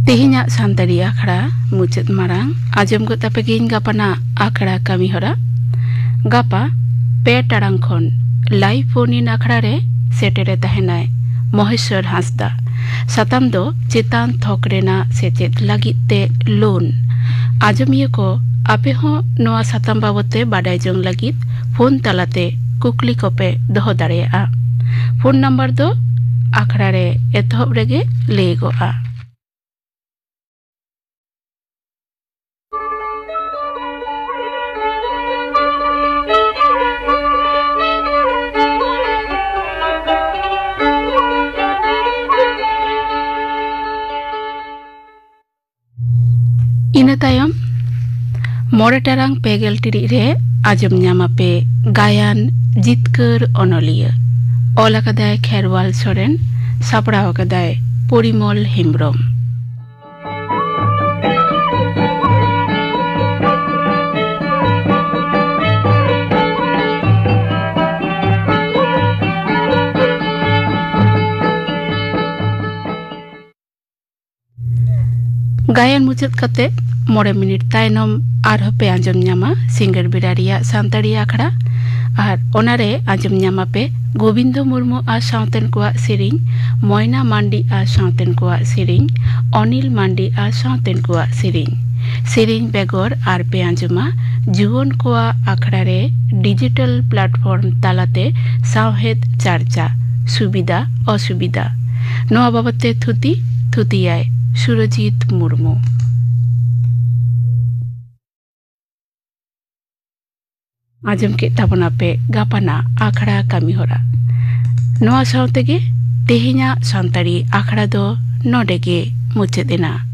ᱛᱮᱦᱮᱧᱟᱜ ᱥᱟᱱᱛᱟᱲᱤ ᱟᱠᱷᱲᱟ ᱢᱩᱪᱟᱹᱫ ᱢᱟᱲᱟᱝ ᱟᱸᱡᱚᱢ ᱜᱚᱫ ᱟᱯᱮ ᱜᱤᱧ ᱜᱟᱯᱟᱱᱟᱜ ᱟᱠᱷᱲᱟ ᱠᱟᱹᱢᱤ ᱦᱚᱨᱟ᱾ ᱜᱟᱯᱟ ᱯᱮ ᱴᱟᱲᱟᱝ ᱠᱷᱚᱱ live phone in ᱟᱠᱷᱲᱟ ᱨᱮ ᱥᱮᱴᱮᱨᱮ ᱛᱟᱦᱮᱱᱟᱭ ᱢᱚᱦᱮᱥᱣᱚᱨ ᱦᱟᱸᱥᱫᱟ᱾ ᱥᱟᱛᱟᱢ ᱫᱚ ᱪᱮᱛᱟᱱ ᱛᱷᱚᱠ ᱨᱮᱱᱟᱜ ᱥᱮᱪᱮᱫ ᱞᱟᱹᱜᱤᱫ ᱛᱮ loan᱾ ᱟᱸᱡᱚᱢᱤᱭᱟᱹ ᱠᱚ, ᱟᱯᱮ ᱦᱚᱸ ᱱᱚᱣᱟ ᱥᱟᱛᱟᱢ ᱵᱟᱵᱚᱫ ᱛᱮ ᱵᱟᱰᱟᱭ ᱡᱚᱝ ᱞᱟᱹᱜᱤᱫ ᱯᱷᱳᱱ ᱛᱟᱞᱟᱛᱮ ᱠᱩᱠᱞᱤ ᱠᱚᱯᱮ ᱫᱚᱦᱚ ᱫᱟᱲᱮᱭᱟᱜᱼᱟ᱾ ᱯᱷᱳᱱ ᱱᱟᱢᱵᱟᱨ ᱫᱚ ᱟᱠᱷᱲᱟ ᱨᱮ ᱮᱛᱚᱦᱚᱵ ᱨᱮᱜᱮ ᱞᱟᱹᱭᱚᱜᱚᱜᱼᱟ᱾ ᱤᱱᱟᱹ ᱛᱟᱭᱚᱢ ᱢᱚᱬᱮ ᱴᱟᱲᱟᱝ ᱯᱮ ᱜᱮᱞ ᱴᱤᱲᱤᱡ ᱨᱮ ᱟᱸᱡᱚᱢ ᱧᱟᱢᱟᱯᱮ ᱜᱟᱭᱟᱱ ᱡᱤᱛᱠᱟᱹᱨ ᱚᱱᱚᱞᱤᱭᱟᱹ᱾ ᱚᱞ ᱟᱠᱟᱫᱟᱭ ᱠᱷᱮᱨᱣᱟᱞ ᱥᱚᱨᱮᱱ, ᱥᱟᱯᱲᱟᱣ ᱟᱠᱟᱫᱟᱭ ᱯᱚᱨᱤᱢᱚᱞ ᱦᱮᱢᱵᱽᱨᱚᱢ᱾ ᱜᱟᱭᱟᱱ ᱢᱩᱪᱟᱹᱫ ᱠᱟᱛᱮ ᱢᱚᱬᱮ ᱢᱤᱱᱤᱴ ᱛᱟᱭᱱᱚᱢ ᱟᱨᱦᱚᱸ ᱯᱮ ᱟᱸᱡᱚᱢ ᱧᱟᱢᱟ ᱥᱤᱸᱜᱟᱹᱲ ᱵᱮᱲᱟ ᱨᱮᱭᱟᱜ ᱥᱟᱱᱛᱟᱲᱤ ᱟᱠᱷᱲᱟ᱾ ᱟᱨ ᱚᱱᱟᱨᱮ ᱟᱸᱡᱚᱢ ᱧᱟᱢᱟᱯᱮ ᱜᱳᱵᱤᱱᱫᱚ ᱢᱩᱨᱢᱩ ᱟᱨ ᱥᱟᱶᱛᱮᱱ ᱠᱚᱣᱟᱜ ᱥᱮᱨᱮᱧ, ᱢᱚᱭᱱᱟ ᱢᱟᱱᱰᱤ ᱟᱨ ᱥᱟᱶᱛᱮᱱ ᱠᱚᱣᱟᱜ ᱥᱮᱨᱮᱧ, ᱚᱱᱤᱞ ᱢᱟᱱᱰᱤ ᱟᱨ ᱥᱟᱶᱛᱮᱱ ᱠᱚᱣᱟᱜ ᱥᱮᱨᱮᱧ᱾ ᱥᱮᱨᱮᱧ ᱵᱮᱜᱚᱨ ᱟᱨ ᱯᱮ ᱟᱸᱡᱚᱢᱟ ᱡᱩᱣᱟᱹᱱ ᱠᱚᱣᱟᱜ ᱟᱠᱷᱲᱟ ᱨᱮ ᱰᱤᱡᱤᱴᱟᱞ ᱯᱞᱟᱴᱯᱷᱚᱨᱢ ᱛᱟᱞᱟᱛᱮ ᱥᱟᱶᱦᱮᱫ ᱪᱟᱨᱪᱟ, ᱥᱩᱵᱤᱫᱟ ᱚᱥᱩᱵᱤᱫᱟ᱾ ᱱᱚᱣᱟ ᱵᱟᱵᱚᱫ ᱛᱮ ᱛᱷᱩᱛᱤ, ᱛᱷᱩᱛᱤᱭᱟᱭ ᱥᱩᱨᱚᱡᱤᱛ ᱢᱩᱨᱢᱩ᱾ ᱟᱸᱡᱚᱢ ᱠᱮᱫ ᱛᱟᱵᱚᱱᱟᱯᱮ ᱜᱟᱯᱟᱱᱟᱜ ᱟᱠᱷᱲᱟ ᱠᱟᱹᱢᱤ ᱦᱚᱨᱟ᱾ ᱱᱚᱣᱟ ᱥᱟᱶ ᱛᱮᱜᱮ ᱛᱮᱦᱮᱧᱟᱜ ᱥᱟᱱᱛᱟᱲᱤ ᱟᱠᱷᱲᱟ ᱫᱚ ᱱᱚᱰᱮ ᱜᱮ ᱢᱩᱪᱟᱹᱫ ᱮᱱᱟ᱾